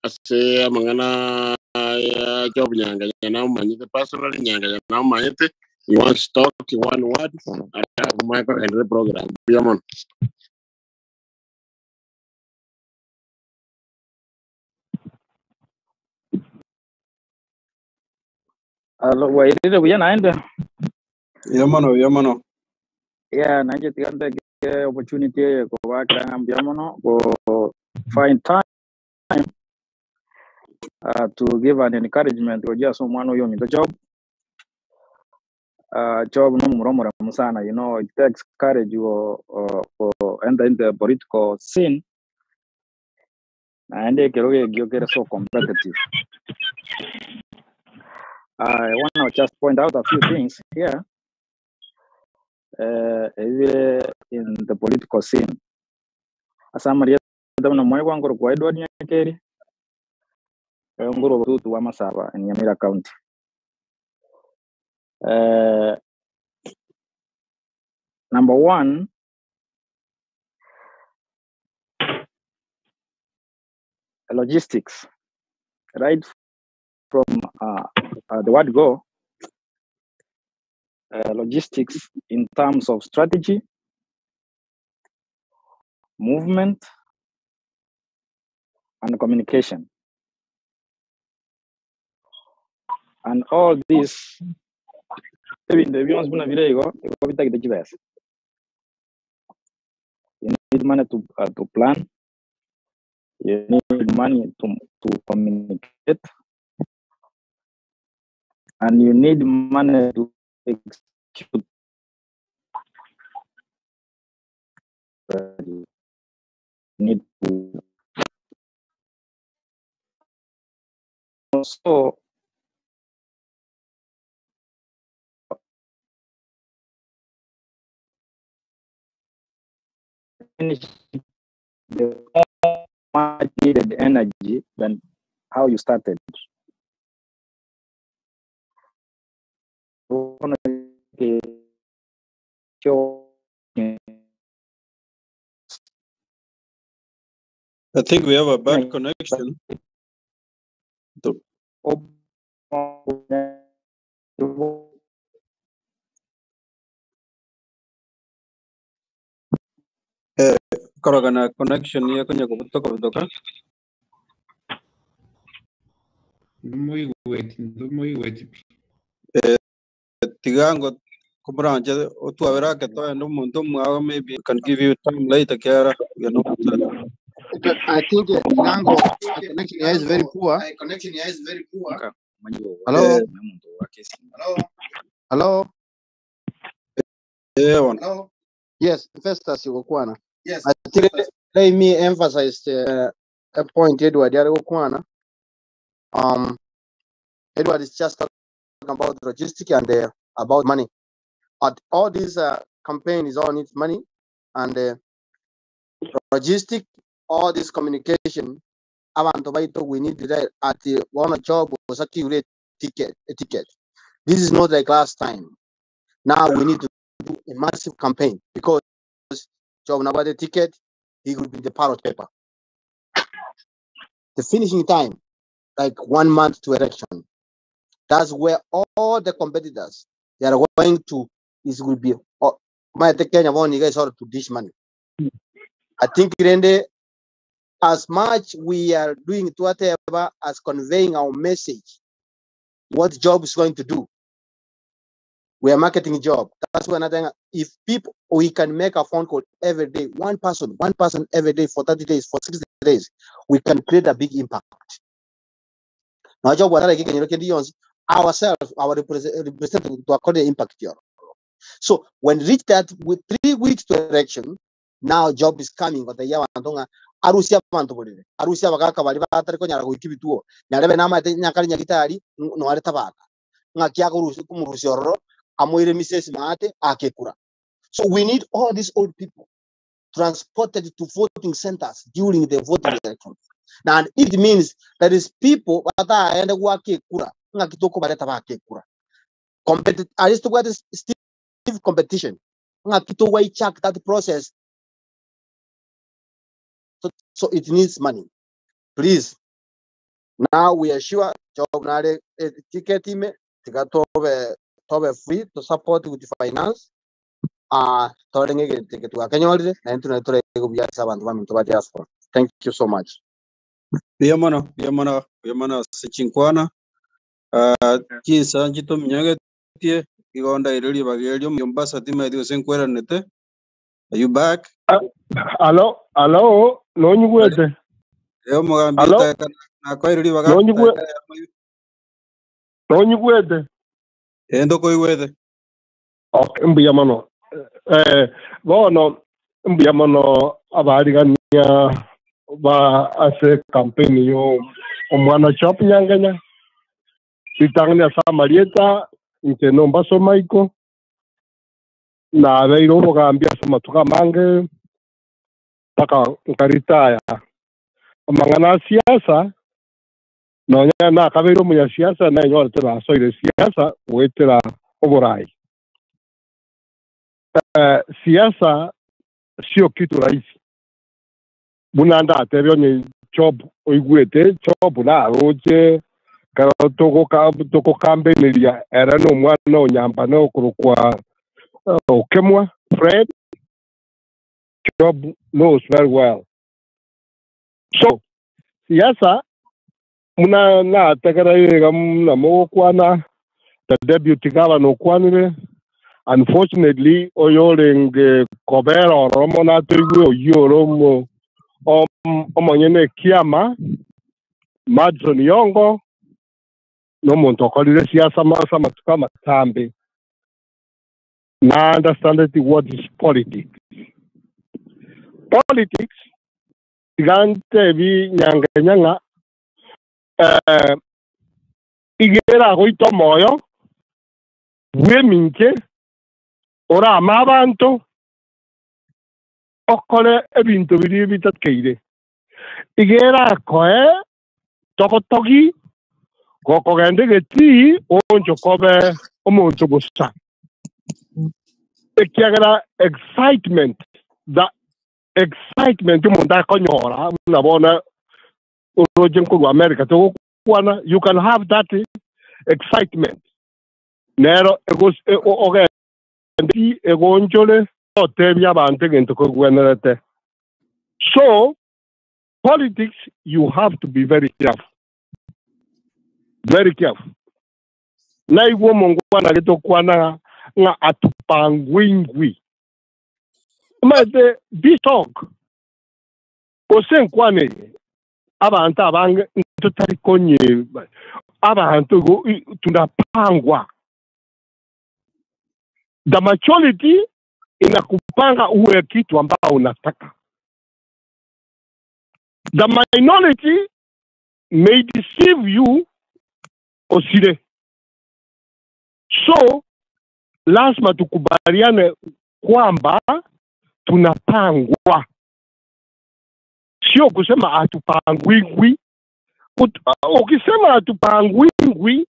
Speaker 12: ase amang'ana ya Job Nyang'enya namomanyete personally. Nyang'enya namomanyete, he wants to talk one word akumanye program buya mono.
Speaker 13: Alo, wairire buya naende.
Speaker 10: Yomono, yomono.
Speaker 13: Yeah, nainche tiga nteke opportunity eye kobakera ng'a mbuya mono go find time to give an encouragement gochia ase omwana oyo ominto Job. Job no omomura omoremu sana, you know, it takes courage go, go enter into the political scene. Naende ekero gekio kere so competitive. I want to just point out a few things here. In the political scene. Asa Maria na mwe kwangu kwa Edward Nyakeri, nguru tutu wa Masaba in Nyamira County. Number one, logistics. Right from the word go, logistics in terms of strategy, movement, and communication. And all this, you need money to plan, you need money to communicate, and you need money to execute. You need to also finish the much needed energy than how you started.
Speaker 10: I think we have a bad connection. The- Eh, korogana connection ya konya kubutoka butoka.
Speaker 14: Ndumuigweti, ndumuigweti pi.
Speaker 10: Eh, tigango kumuranje otwabera ke toenda omonto omwao maybe we can give you time later kiara we are not
Speaker 11: I think Ngango connection here is very poor. Hello,
Speaker 10: eh,
Speaker 11: hello.
Speaker 10: eh, on.
Speaker 11: Yes, Festus Igokwana. I think let me emphasize a point Edward Yarigokwana. Edward is just talking about logistics and about money. At all these campaign is all needs money and logistic, all this communication. Abantu baito we need that at the one job was a ticket, a ticket. This is not like last time. Now we need to do a massive campaign because job now the ticket, he will be the parrot paper. The finishing time, like 1 month to election. That's where all the competitors they are going to is will be oh, my Kenya one you guys ought to dish money. I think Rende, as much we are doing to whatever as conveying our message, what job is going to do. We are marketing job. That's one thing. If people we can make a phone call every day, one person every day for 30 days, for 60 days, we can create a big impact. Now, job what ourselves, our representative to accord the impact here. So when reach that with 3 weeks to election, now job is coming. But the year wantonga arusia bantu bolire arusia bagaka bari batari konyara goika ebituo nyarebe namate nyakari nyagitari noare tabaka ng'aki akorusia kumurusia ororo amoire misesi maate akekura. So we need all these old people transported to voting centers during the voting election. Now it means there is people bataende gwakekura ng'aki tokobareta bakekura. Competi- at least to stiff competition ng'aki togwaichak that process. So it needs money. Please, now we are sure job nare ticket ime tiga tobe tobe free to support with the finance. Ah, torenge ticket wa kenyorire na ntu na tore gubiasa abantu baminto ba diaspora. Thank you so much.
Speaker 10: Biyamana, biyamana, biyamana sechinkwana. Chinsa nchitominyagetie igonda ireri bagerio Mombasa timathi gose nkweranete. Are you back?
Speaker 15: Alo, alo, nonyigwete.
Speaker 10: Eo mogambi
Speaker 15: Alo,
Speaker 10: etaka nakoireri baga
Speaker 15: nonyigwe nonyigwete.
Speaker 10: endo koigwete.
Speaker 15: Okay, mbuya mono. Bono mbuya mono abarigania ba ase campaign yo omwana chop nyangenya. Ritang'ani ase amarieta inche nombaso maiko nabeire obogambi ase amatuko amange mpaka nkaritaya amang'ana a siasa nonya nakabeire omunyasiasa nainyorete nasoire siasa gwetera oborai. Siasa sio kitu rahisi buna ndatebe onye job oigwete job naroche kero tũgũkambeneria ere no mwana onyamba no kũrũkwa ukemwa Fred job knows very well. So siasa muna nategera yega muna mogokwana the deputy governor okwanire. Unfortunately oyorenge kobera oromo natoigwe oyio omo omonyene kiama Madison Yongo nomonto okorire siasa masa amatuko amatambe na understand what is politics. Politics tigantebi nyangenyang'a igera goita moyo bweminche orama abanto okore ebinto biria bitakeire. Iga erakoe togotogi gokogenda egetii oonchoke obe omonto bosa. Ekiagera excitement, the excitement omonto akonyora buna bono oroche nkorwa America togokwana, you can have that excitement nero ogende egonchore otebie abanto egento kegwenerete. So politics you have to be very careful, very careful. Naigwa omongwana gete okwana ng'a atupangwingwi. Omanyete this talk gose enkwana eye abanto abange ntotari konye abanto igo tunapangwa. The majority inakupanga uwe kitu ambao unataka. The minority may deceive you osire. So lazima tukubaliane kwamba tunapangwa, sio kusema hatupangwingwi. Ukisema hatupangwingwi,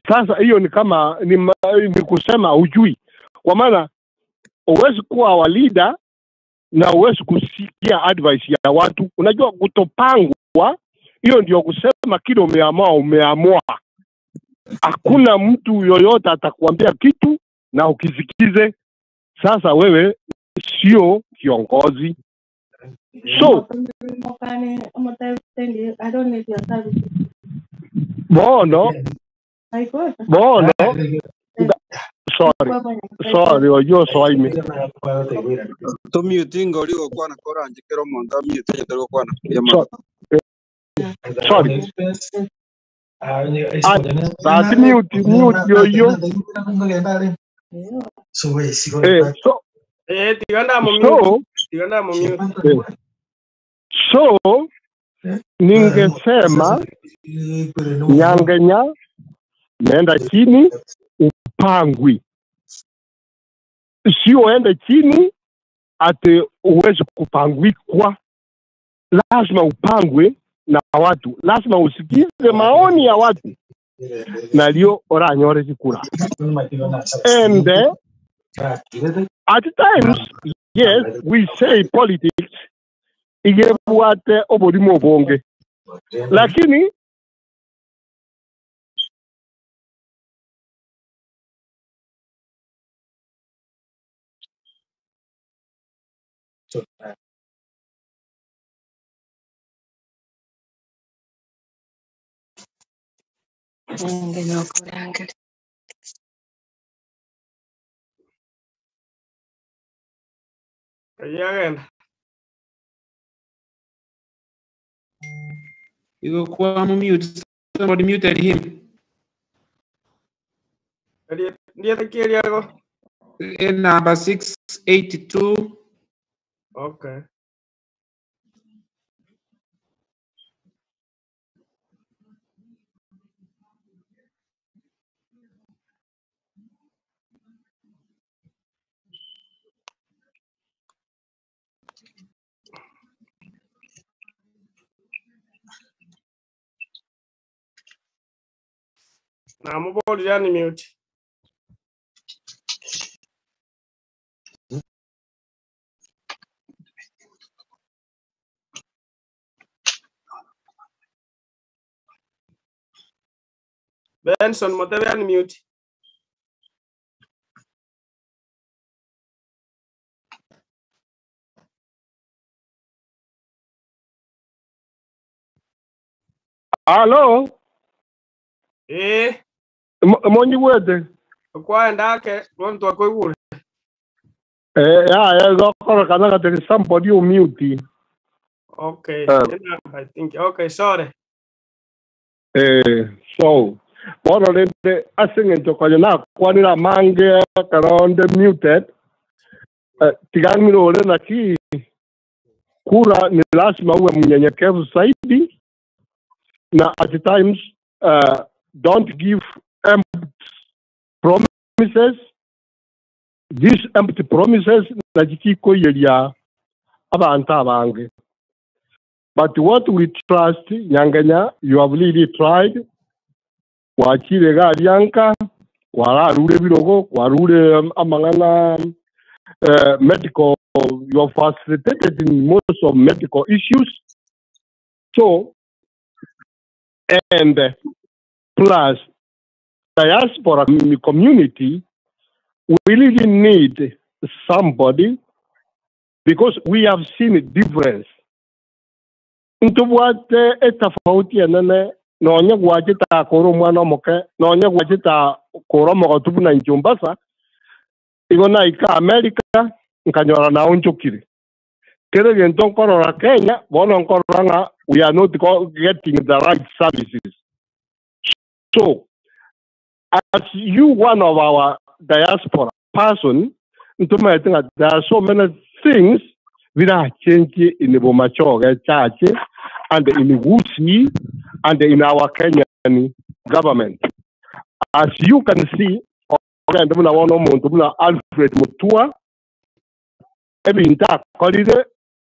Speaker 15: sasa hiyo ni kama ni kusema hujui, kwa maana huwezi kuwa wa leader na huwezi kusikia advice ya watu. Unajua kutopangwa, hiyo ndio kusema kile umeamua, umeamua. Hakuna mtu yoyote atakuambia kitu na ukisikize. Sasa wewe sio kiongozi. So bono bono sorry sorry oyo soime
Speaker 10: Tomute inga ori gokwana koranche kera omonto amute onye tari gokwana. Mbuya
Speaker 15: so,
Speaker 10: mono.
Speaker 15: sorry ati mute mute oyo so
Speaker 14: Tiga ndamumute,
Speaker 15: so
Speaker 14: tiga ndamumute.
Speaker 15: so ningesema Nyangenya, nenda chini upangwi, sio ende chini ati uweze kupangwikwa. Lazima upangwe na watu, lazima usikize maoni ya watu nalio oranyore chikura. And at times yes we say politics igebwate oborimo obonge, lakini
Speaker 14: Yagenda.
Speaker 7: You go mute. Somebody muted him.
Speaker 14: Ndiye kiriago.
Speaker 7: Number 682.
Speaker 14: Okay. Namubolera ni mute. Benson Motebe ni mute.
Speaker 15: Halo Monyiwete
Speaker 14: Kwaenda ake muntu akoigure.
Speaker 15: Ya gokoro kana gatiri somebody umute.
Speaker 14: Okay. I think okay, sorry.
Speaker 15: So bono rende ase eng'encho konya nakwanire amange ekero nde muted, tigang'ire ore naki kura ni lazima uwe mnyenyekevu zaidi, na at times don't give empty promises. These empty promises nachikikoyeria abantu abange. But what we trust, Nyangenya, you have really tried. Gwachire iga aria nka, kwararure ebirogo, kwarure amang'ana medical, you have facilitated in most of medical issues. So, and plus diaspora community, we really need somebody because we have seen a difference. Ntobwate etafauti enene nonye gwachete akore omwana omoke nonye gwachete akore omogotu buna inche Mombasa igo naika America nkanyora nao nchokire. Kere egento nkorora Kenya bono nkorora ng'a we are not getting the right services. So as you one of our diaspora person ntomaete ng'a there are so many things birachengie in Bomachoge Church and in Gusii and in our Kenyan government. As you can see, ogende buna bono omonto buna Alfred Mutua, ebinto akorire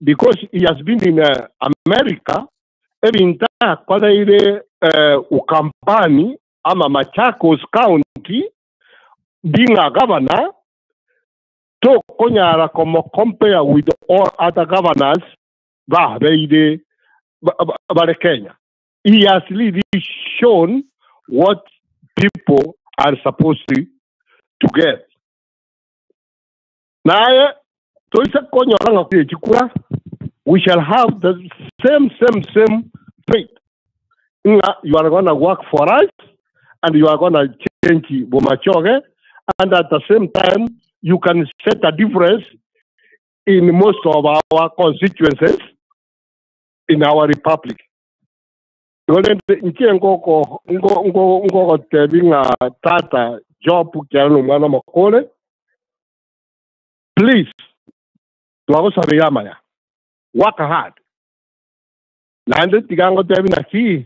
Speaker 15: because he has been in America, ebinto akoreire Ukambani ama Machakos County being a governor, tokonyara komo compare with all other governors babeire bare Kenya. He has really shown what people are supposed to get. Naye toise konyora ng'a chikura, we shall have the same same same fate. Ng'a you are gonna work for us and you are gonna change Bomachoge, and at the same time you can set a difference in most of our constituencies in our republic. Igo rende inche ngoko ngo ngo ngogotebi ng'a tata Job kiara na omwana omokore, please twagosabera amaya, work hard. Naende tiga ngotebi naki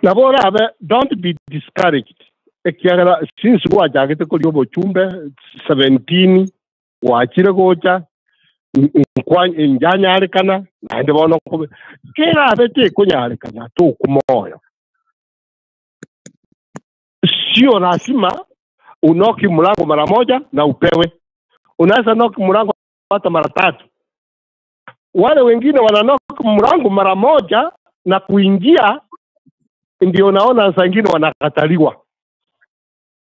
Speaker 15: nabo orabe, don't be discouraged. Ekiagera since gwachagete koria obochumbe 17 gwachire gocha njanyarekana naende bono kobe kerabe tekonyarekana tokumoyo, sio lazima unoki mlango mara moja na upewe. Unaweza noki mlango hata mara tatu. Wale wengine wananoki mlango mara moja na kuingia, ndio naona saa ingine wanakataliwa.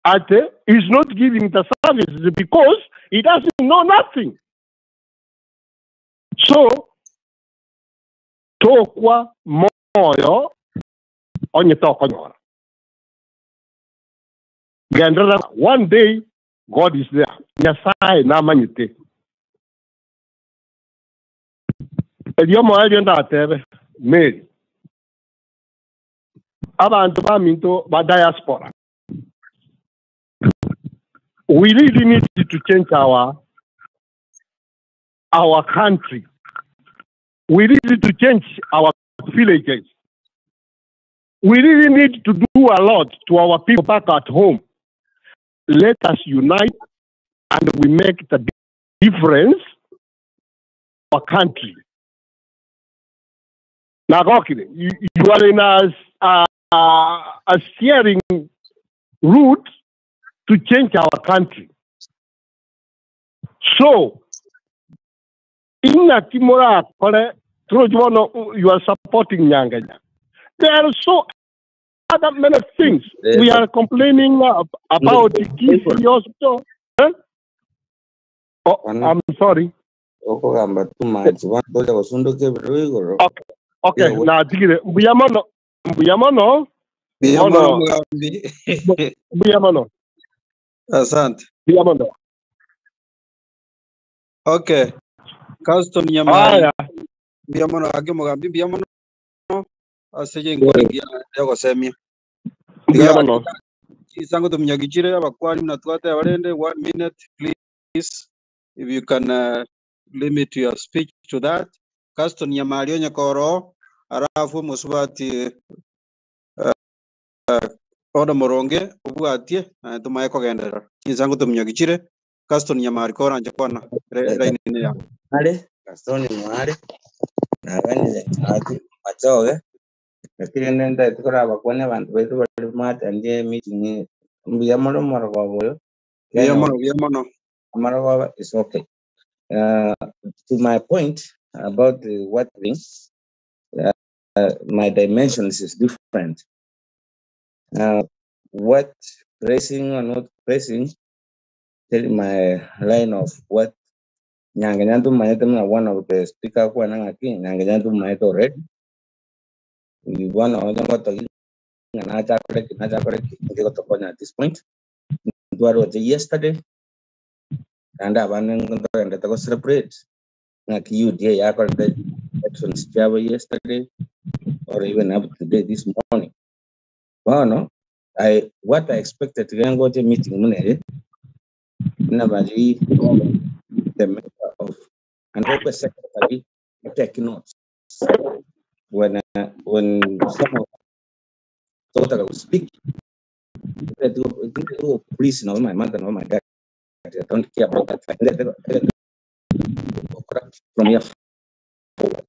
Speaker 15: Ate is not giving the services because he doesn't know nothing. So tokwa moyo onye tokonyora. Gendera, one day God is there. Nyasaye namanyite. Erio moyo erio ndatebe Mary. Abantu baminto ba diaspora. We really need to change our country. We really need to change our villages. We really need to do a lot to our people back at home. Let us unite and we make the difference in our country. Nagokile, you are in a steering route to change our country. So, inna kimora kore, you are supporting Nyangenya. There are so other many things. We are complaining about the Kisii hospital. Huh? Oh, I'm sorry.
Speaker 16: Okogamba too much. Boja gosunduka ebiro igoro.
Speaker 15: Okay, okay. Na tigire mbuya mono, mbuya mono,
Speaker 10: Mbuya mono
Speaker 15: mono,
Speaker 10: mugambi.
Speaker 15: mbuya mono.
Speaker 10: Asante.
Speaker 15: Mbuya mono.
Speaker 10: Okay. Caston Nyamari.
Speaker 15: Aya.
Speaker 10: Mbuya mono ake mugambi mbuya mono ase jenkoringia yagosemia.
Speaker 15: Mbuya mono.
Speaker 10: Chisango tumunyagichire abakwani mnatwate abarende 1 minute please, if you can limit your speech to that. Caston Nyamari onyekoro arafu musubati oda moronge obwatie na tumaye kogenderera. Chisango tumunyagichire Caston Nyamari koranje kwana raini ya.
Speaker 16: Mware, Gaston Mware. Naganire ati machoge lakini nenda tukora bakwane abantu baitu bari mwatandie meeting mbuya mono morogoba oyo.
Speaker 10: Mbuya
Speaker 16: Kenya
Speaker 10: mono, mbuya mono.
Speaker 16: Amarogoba is okay. To my point about the what thing, my dimensions is different. What pressing or not pressing, tell my line of what Nyange nyantu maete mna one of the speaker kwa nanga ki Nyange nyantu maete already. We want to ngo to na cha kore na cha kore ki to konya at this point. Ndwaro yesterday and abane ndo ende to celebrate na ki UDA yako the elections chavo yesterday or even up to date this morning. Bono I what I expected to go to meeting munere na bali the member of and hope secretary take notes when someone thought I would speak, please no my mother no my dad, I don't care about that from here forward.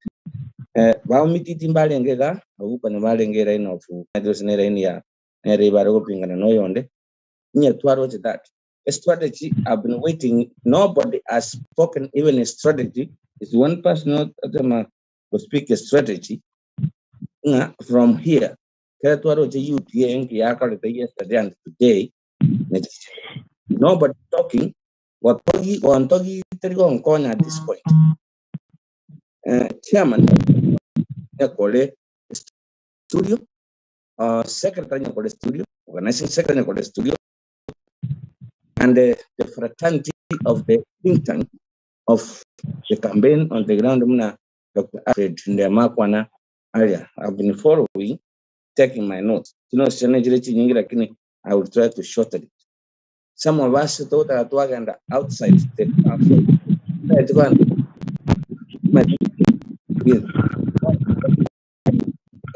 Speaker 16: Baomititi mbalengega obuka ne balengera ino fu nere ini ya nere ibare kupingana noyonde nye twaroche that a strategy I've been waiting. Nobody has spoken even a strategy. It's one person not to speak a strategy. Nga from here kera twaroche UDA ngi yakorete yesterday and today. Nobody talking. Watogi wantogi terigo nkonya at this point. Chairman Nyakole studio, secretary Nyakole studio, organizing secretary Nyakole studio, and the fraternity of the think tank of the campaign on the ground, Muna Dr. Alfred Ndemakwana area. I've been following, taking my notes. You know, I will try to shorten it. Some of us thought that and outside the outside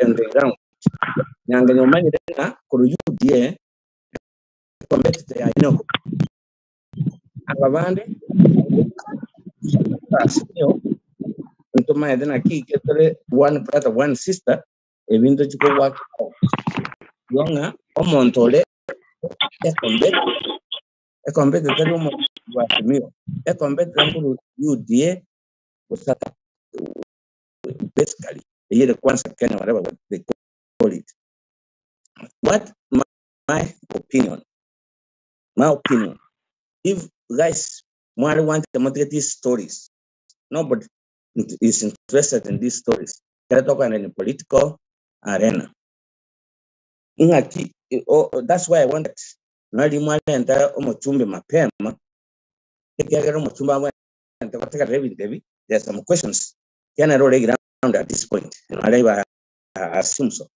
Speaker 16: on the ground. Nyanga nyomanye na kuru UDA competitor ya ino ababande sio ntoma na ki ketore one brother one sister ebintu chiko work out yonga omontole ekombete ekombete tari omo wa ekombete nkuru UDA kusata basically the kwanza Kenya whatever what they call it. What my opinion, my opinion, if guys want to get these stories, nobody is interested in these stories. They're talking in the political arena. Oh, that's why I wanted nali mwalenta omuchumbe mapema ekiagera omuchumbe amwenta bateka debi. There's some questions can roll ground at this point and I assume so.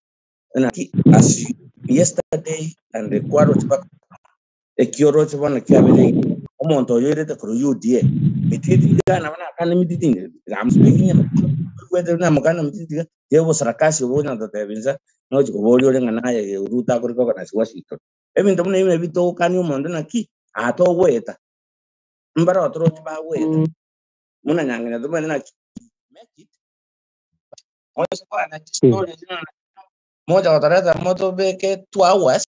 Speaker 16: And as yesterday and the kwaro chibaka ekioro chibona kiabere omonto oyoirete kuru UDA mititi gana bana kana mititi. I'm speaking kwete na mukana mititi yebo sarakasi obona tatebinza no chikobori ore ngana ye uruta kuri ko kana siwashito ebinto mune ime bito kani omonto naki atogweta mbara otoro chibagweta muna nyang'ina tumene naki make it moja watareta moto beke 2 hours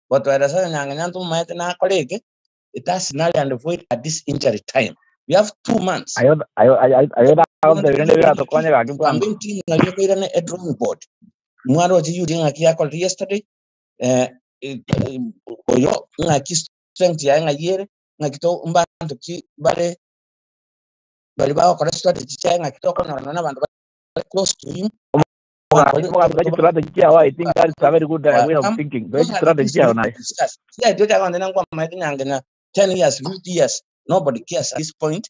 Speaker 16: watweresa nyang'ina tumaete nakoreke. It has null and void at this injury time. We have 2 months.
Speaker 13: Ayo ayo ayo ayo da bira to konye ga kimpa.
Speaker 16: Campaign team ngaliyo koirane a drawing board. Mwaro ji yudi ngaki yakol yesterday oyo ngaki strength ya ngayere ngaki to mbantu ki bare bari bakora strategy cha ngaki to kona na bantu bari close to him.
Speaker 13: Strategy yao, I think that's a very good way of thinking. Very strategy yao na.
Speaker 16: Yeah, do that on the ngwa na 10 years, 50 years, nobody cares at this point.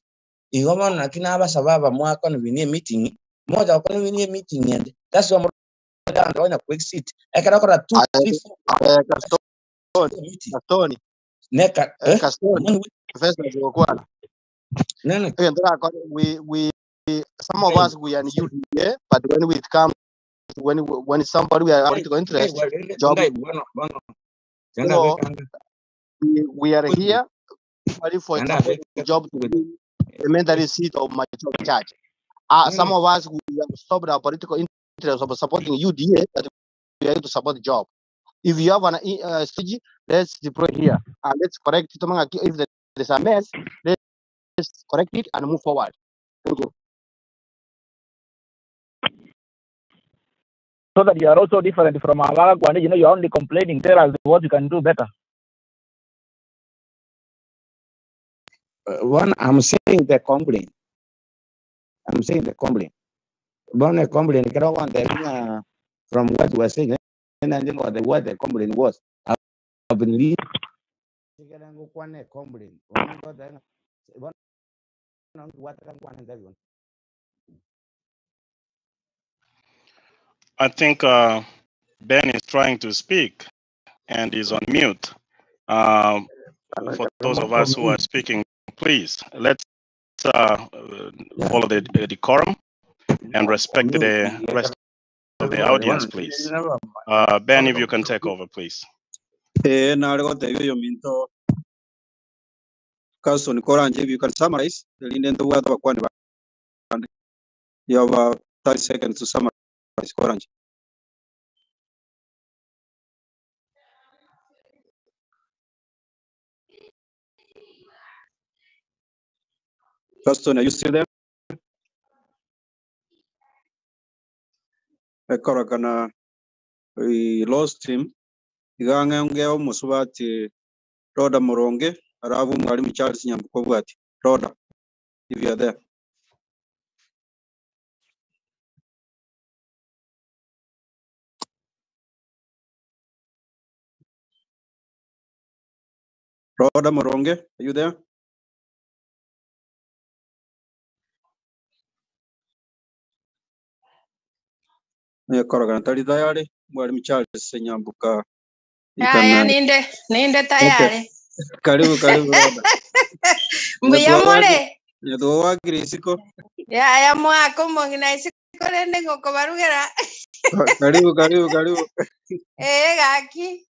Speaker 16: Igoma na kina abasaba mwako ni winie meeting. Moja wako ni winie meeting and that's why I'm going to quick seat. Ekara kora 2 3 4
Speaker 11: Kastoni, Kastoni,
Speaker 16: neka
Speaker 11: Kastoni, Professor Zokwana.
Speaker 16: No, no.
Speaker 11: Okay, we some of us we are in UDA, but when we come when somebody we are political interest job, so we are here ready for the job to be the mentary seat of my church. Some of us we have stopped our political interest of supporting UDA, but we are here to support the job. If you have an strategy, let's deploy here and let's correct it. If there is a mess, let's correct it and move forward. Thank you.
Speaker 13: So that you are also different from Awara Gwande, you know, you're only complaining. Tell us what you can do better.
Speaker 16: One, I'm saying the complaint. I'm saying the complaint. One complaint, from what you were saying, and I think what the complaint was. I've been reading. Complaint.
Speaker 4: I think Ben is trying to speak and is on mute. For those of us who are speaking, please, let's follow the decorum and respect the rest of the audience, please. Ben, if you can take over, please.
Speaker 10: Eh, nare gotebia oyo minto Carson Koranje, if you can summarize, erinde ntobwate abakwani bande. You have 30 seconds to summarize, Koranje. Carson, are you still there? Ekorakana, we lost him. Igang'e omusubati Rhoda Moronge, arabu mwalimu Charles Nyambuko bwati. Rhoda, if you are there. Rhoda Moronge, are you there? Korogana tari tayari, mwalimu Charles Nyambuka. You can,
Speaker 17: Haya, ninde ninde
Speaker 10: okay.
Speaker 17: tayari.
Speaker 10: Karibu, karibu Rhoda.
Speaker 17: Mbuya more.
Speaker 10: Nyathuo wagire isiko.
Speaker 17: Yaya mwako mong'ina isiko rende ngokobarugera.
Speaker 10: Karibu, karibu, karibu.
Speaker 17: Eh, gaki.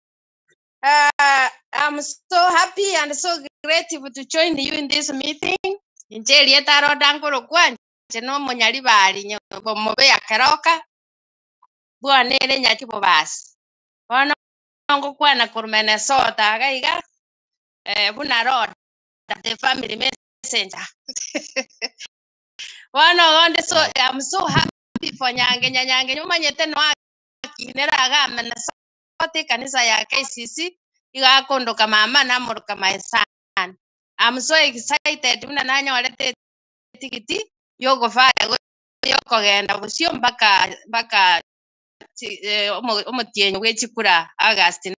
Speaker 17: I'm so happy and so grateful to join you in this meeting. Inche rieta Rhoda nkorokwa nche no omonyaribari mobe akeroka bwanere nyaki bobasi. Bono ngokwana korwa Minnesota iga iga buna Rhoda the family messenger. Bono gonde so I'm so happy for Nyangenya. Nyangenya omanyete no akinera iga Minnesota ekanisa ya KCC igakondoka mama namoroka my son. I'm so excited buna nanyorete etikiti yogofaya yokogenda bosio mpaka mpaka omotienyi bwa echikura August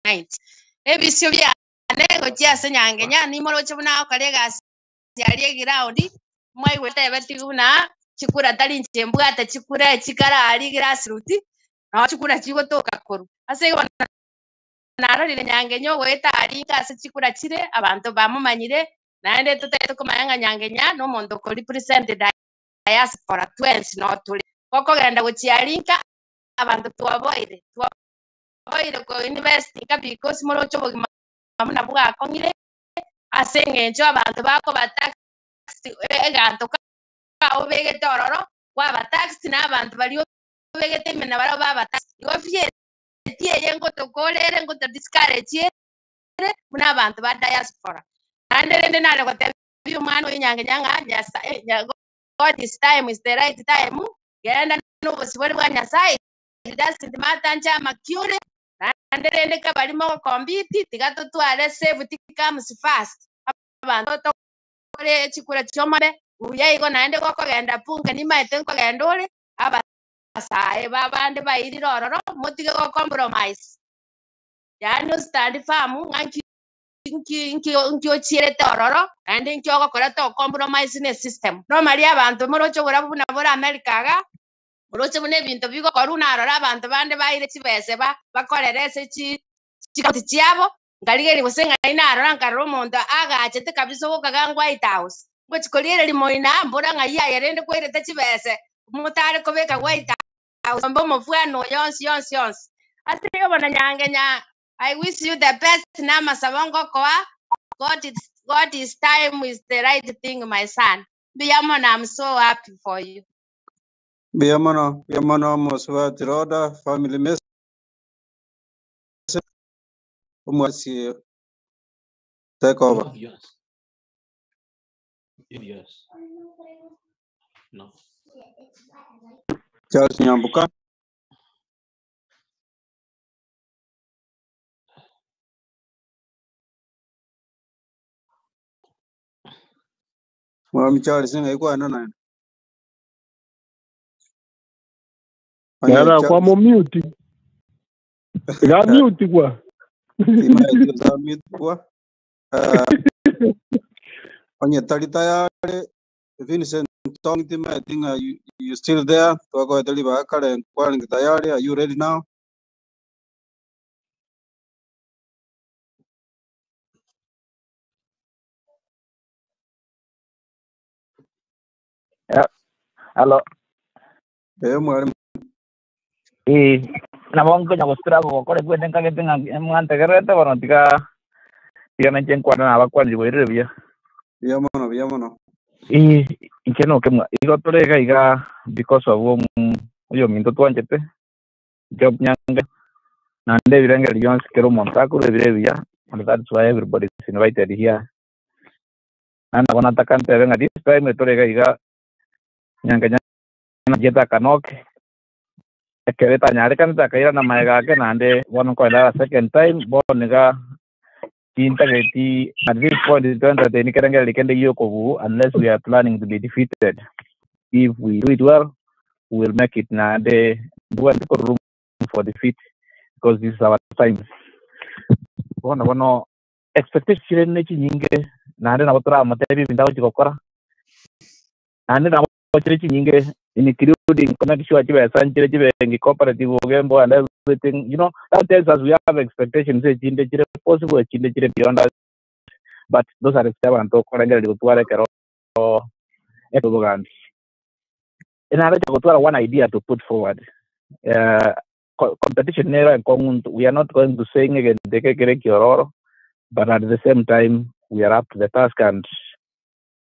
Speaker 17: 9. Ebisio biane gochia ase Nyangenya nimoroche buna agokora egasi aria eground mwaigwete ebeti buna chikura tari inche mbwate chikura echikara aria grassroot nabo chikura chigotoka korwa. Ase igo narorire Nyangenya ogoeta aria inka ase chikura chire abanto bamomanyire naende totagete komanya ng'a Nyangenya na omonto okorepresent diaspora twensi notore. Gokogenda gochia aria inka abanto twaboire twaboire koinvest inka because moroche obogima buna bwakong'ire ase eng'encho abanto bakoba tax eganto kao obegete ororo kwaba tax na abanto baria obegete ime na barabwo baba tax. Igo fieti eye ngotokorere ngoto discourage ere buna abanto ba diaspora. Naende rende nare gotebia omwana oyo Nyangenya ng'a Nyasaye God is time is the right time. Genda n'obosibore bwa Nyasaye it doesn't matter nchama kiure naende rende kabarimo gokompete tiga totware safety comes first. Abanto tokore chikura chiomore buya igo naende gokogenda bunge nimaete nkogenda ore abasae babande bairire ororo motige go compromise. Yaani stand firm ng'a nki nki nki ochierete ororo naende nki ogokora to compromise na system. Normally abanto moroche oborabu buna bore America iga oroche buna ebinto bigokorwa narora abanto bande baire chibese ba bakorere ase chi chikaunti chiabo nkarigeria gose ng'ai narora nkarora omonto agachete kabisa ogokaga White House. Ngochi korigereria moina mbora ng'ai aye rende kwairete chibese motare kobeka White House mba omofwano oyo yonsi yonsi yonsi. Ase igo bono Nyangenya I wish you the best na amasabo ngokoa God is time is the right thing my son. Mbuya mono, I'm so happy for you.
Speaker 10: Mbuya mono, mbuya mono mosubati Rhoda, family message, omwasi take
Speaker 18: You
Speaker 10: over.
Speaker 18: have yours. You have yours. No.
Speaker 10: Charles Nyambuka. Mwami Charles ng'aikwana naende. Onye
Speaker 15: Nara kwa
Speaker 10: Charles
Speaker 15: mo mute. Ga mute kwa.
Speaker 10: timaeti osamithwa. Onye tari tayari Vincent Tong timaeti ng'a you still there? Twakoete ribaga kare nkwarenge tayari. Are you ready now?
Speaker 13: Yeah. Hello.
Speaker 10: Eh, mwalimu.
Speaker 13: Eh, nabo nkonya gosira gokora kwende nkagete ng'a mwantegerete bono tiga tiga nanche nkwana nabakwanire bwairire buya.
Speaker 10: Buya mono, buya mono.
Speaker 13: Eh, inche nokemwa igo tore iga iga because of oyo minto twanchete Job Nyange naende ebirengeri bionsi kera omonto akore ebire ebiya, and that's why everybody is invited here. Na nabo nataka ntebe ng'a this time tore iga iga Nyange nachete akanoke ekero etanyarekanete akairana maega ake naende bono nkoenda second time bono iga tintageti at this point in 2013 kerengeri kende giokobu unless we are planning to be defeated. If we do it well, we will make it naende we room for defeat because this is our time. Bono bono expectation chire ne chinyinge naende nabo toramotebi ebinto agochi gokora naende nabo chire chinyinge, including make sure chibesa nchire chibengi cooperative ogembo and everything. That tells us we have expectations echinde chire possible, echinde chire beyond us, but those are the abantu okorengereria gotwara ekero ekero bogambi inarecha gotwara one idea to put forward. Competition nero enkong'u. We are not going to say ng'egente kekere kiororo, but at the same time we are up to the task, and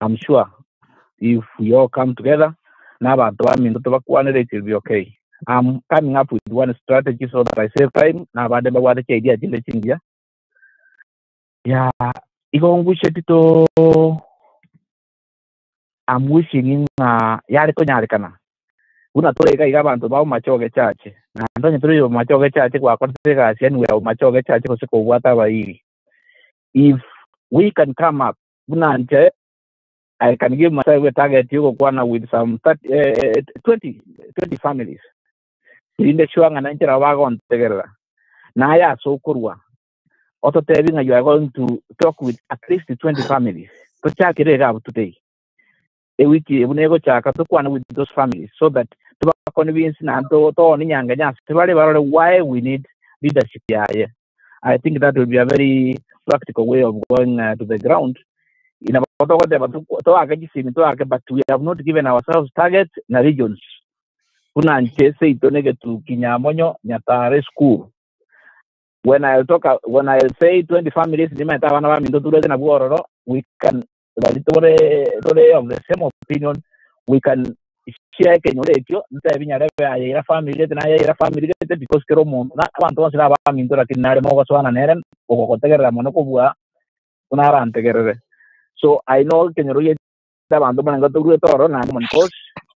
Speaker 13: I'm sure if we all come together n'abantu baminto tubakwanire, it will be okay. I'm coming up with one strategy so that I save time n'abande babwate chi idea chinde chingiya ya igo ngushe tito. I'm wishing ng'a yari konyarekana buna tore iga iga abantu bao machoge chache na ndonye turi machoge chache gwakorete egasi yani we machoge chache gose kobwata abairi. If we can come up buna nche, I can give myself a target yogokwana with some 30, 20 families inde sure ng'a nanchera bagontegerera naye ase okorwa ototebi ng'a you are going to talk with at least 20 families tochakire iga abo today ewiki buna egochaka tokwana with those families so that tubaconvince na tooni nyange nyase bari barore why we need leadership yaye. I think that will be a very practical way of going to the ground. Inabotogoteba toake chisimi toake, but we have not given ourselves targets na regions kuna nche seito negetu kinyamonyo nyatare school. When I talk, when I say 20 families, nimaeta abana ba minto turete na bwororo, we can bari tore tore of the same opinion, we can share ekenyoro ekio ntebi nyarebe ayeira family ete nayeira family ete because kero omonto na abanto bonsi na abaminto lakini nare mogosoana nere ogogotegerera mono kobua buna arantegerere. So I know ekenyoro giete abanto barenge toruete oro naende common cause,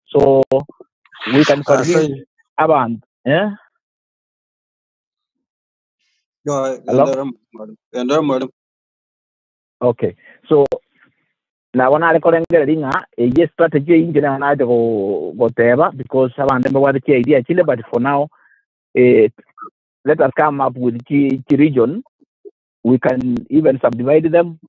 Speaker 13: so we can convince
Speaker 10: Asai.
Speaker 13: abantu, eh?
Speaker 10: Go ahead.
Speaker 13: Hello?
Speaker 10: Endelea mwalimu. Endelea mwalimu.
Speaker 13: Okay, so nabo nare korengereria ng'a eye strategy eyinche nayo nache goteba because abande mbabwate chi idea chinde, but for now, let us come up with chi, chi region. We can even subdivide them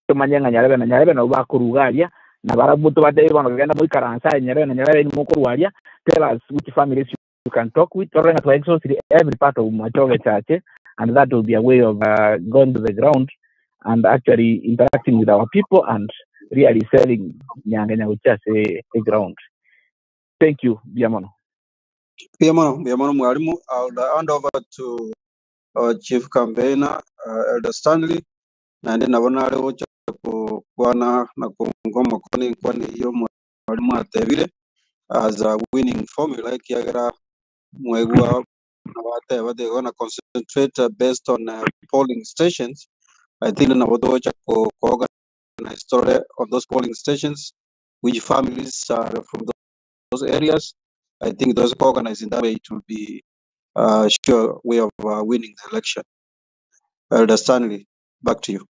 Speaker 13: tumanye ng'a nyarebe na nyarebe nabo bakoruga aria na barabwo tubatebie bono genda moikaransa aye nyarebe na nyarebe nimokorwa aria. Tell us which families you can talk with torore ng'a twa exhaust every part of Machoge Chache, and that will be a way of going to the ground and actually interacting with our people and really selling Nyange Nyagucha ase ground. Thank you, Biamono.
Speaker 10: Mbuya mono, mbuya mono mwalimu. I'll hand over to our chief campaigner, Elder Stanley, naende nabo nare gocha Kwana na kungoma kone kwane iyo mwalimu atebire as a winning formula ekiagera mwegwa na they gonna concentrate based on polling stations. I think nabo togocha ko organize tore on those polling stations which families are from those areas. I think those organized in that way, it will be a sure way of winning the election. Elder Stanley, back to you.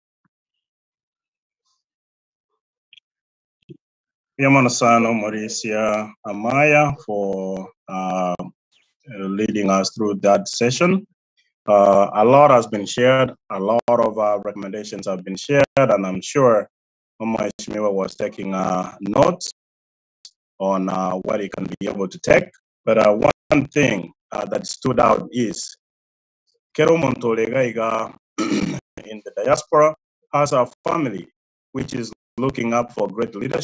Speaker 4: Yamanasano Mauricia Amaya for leading us through that session. A lot has been shared. A lot of recommendations have been shared, and I'm sure Mheshimiwa was taking notes on what he can be able to take. But one thing that stood out is Kero Montolegaiga in the diaspora has a family which is looking up for great leadership.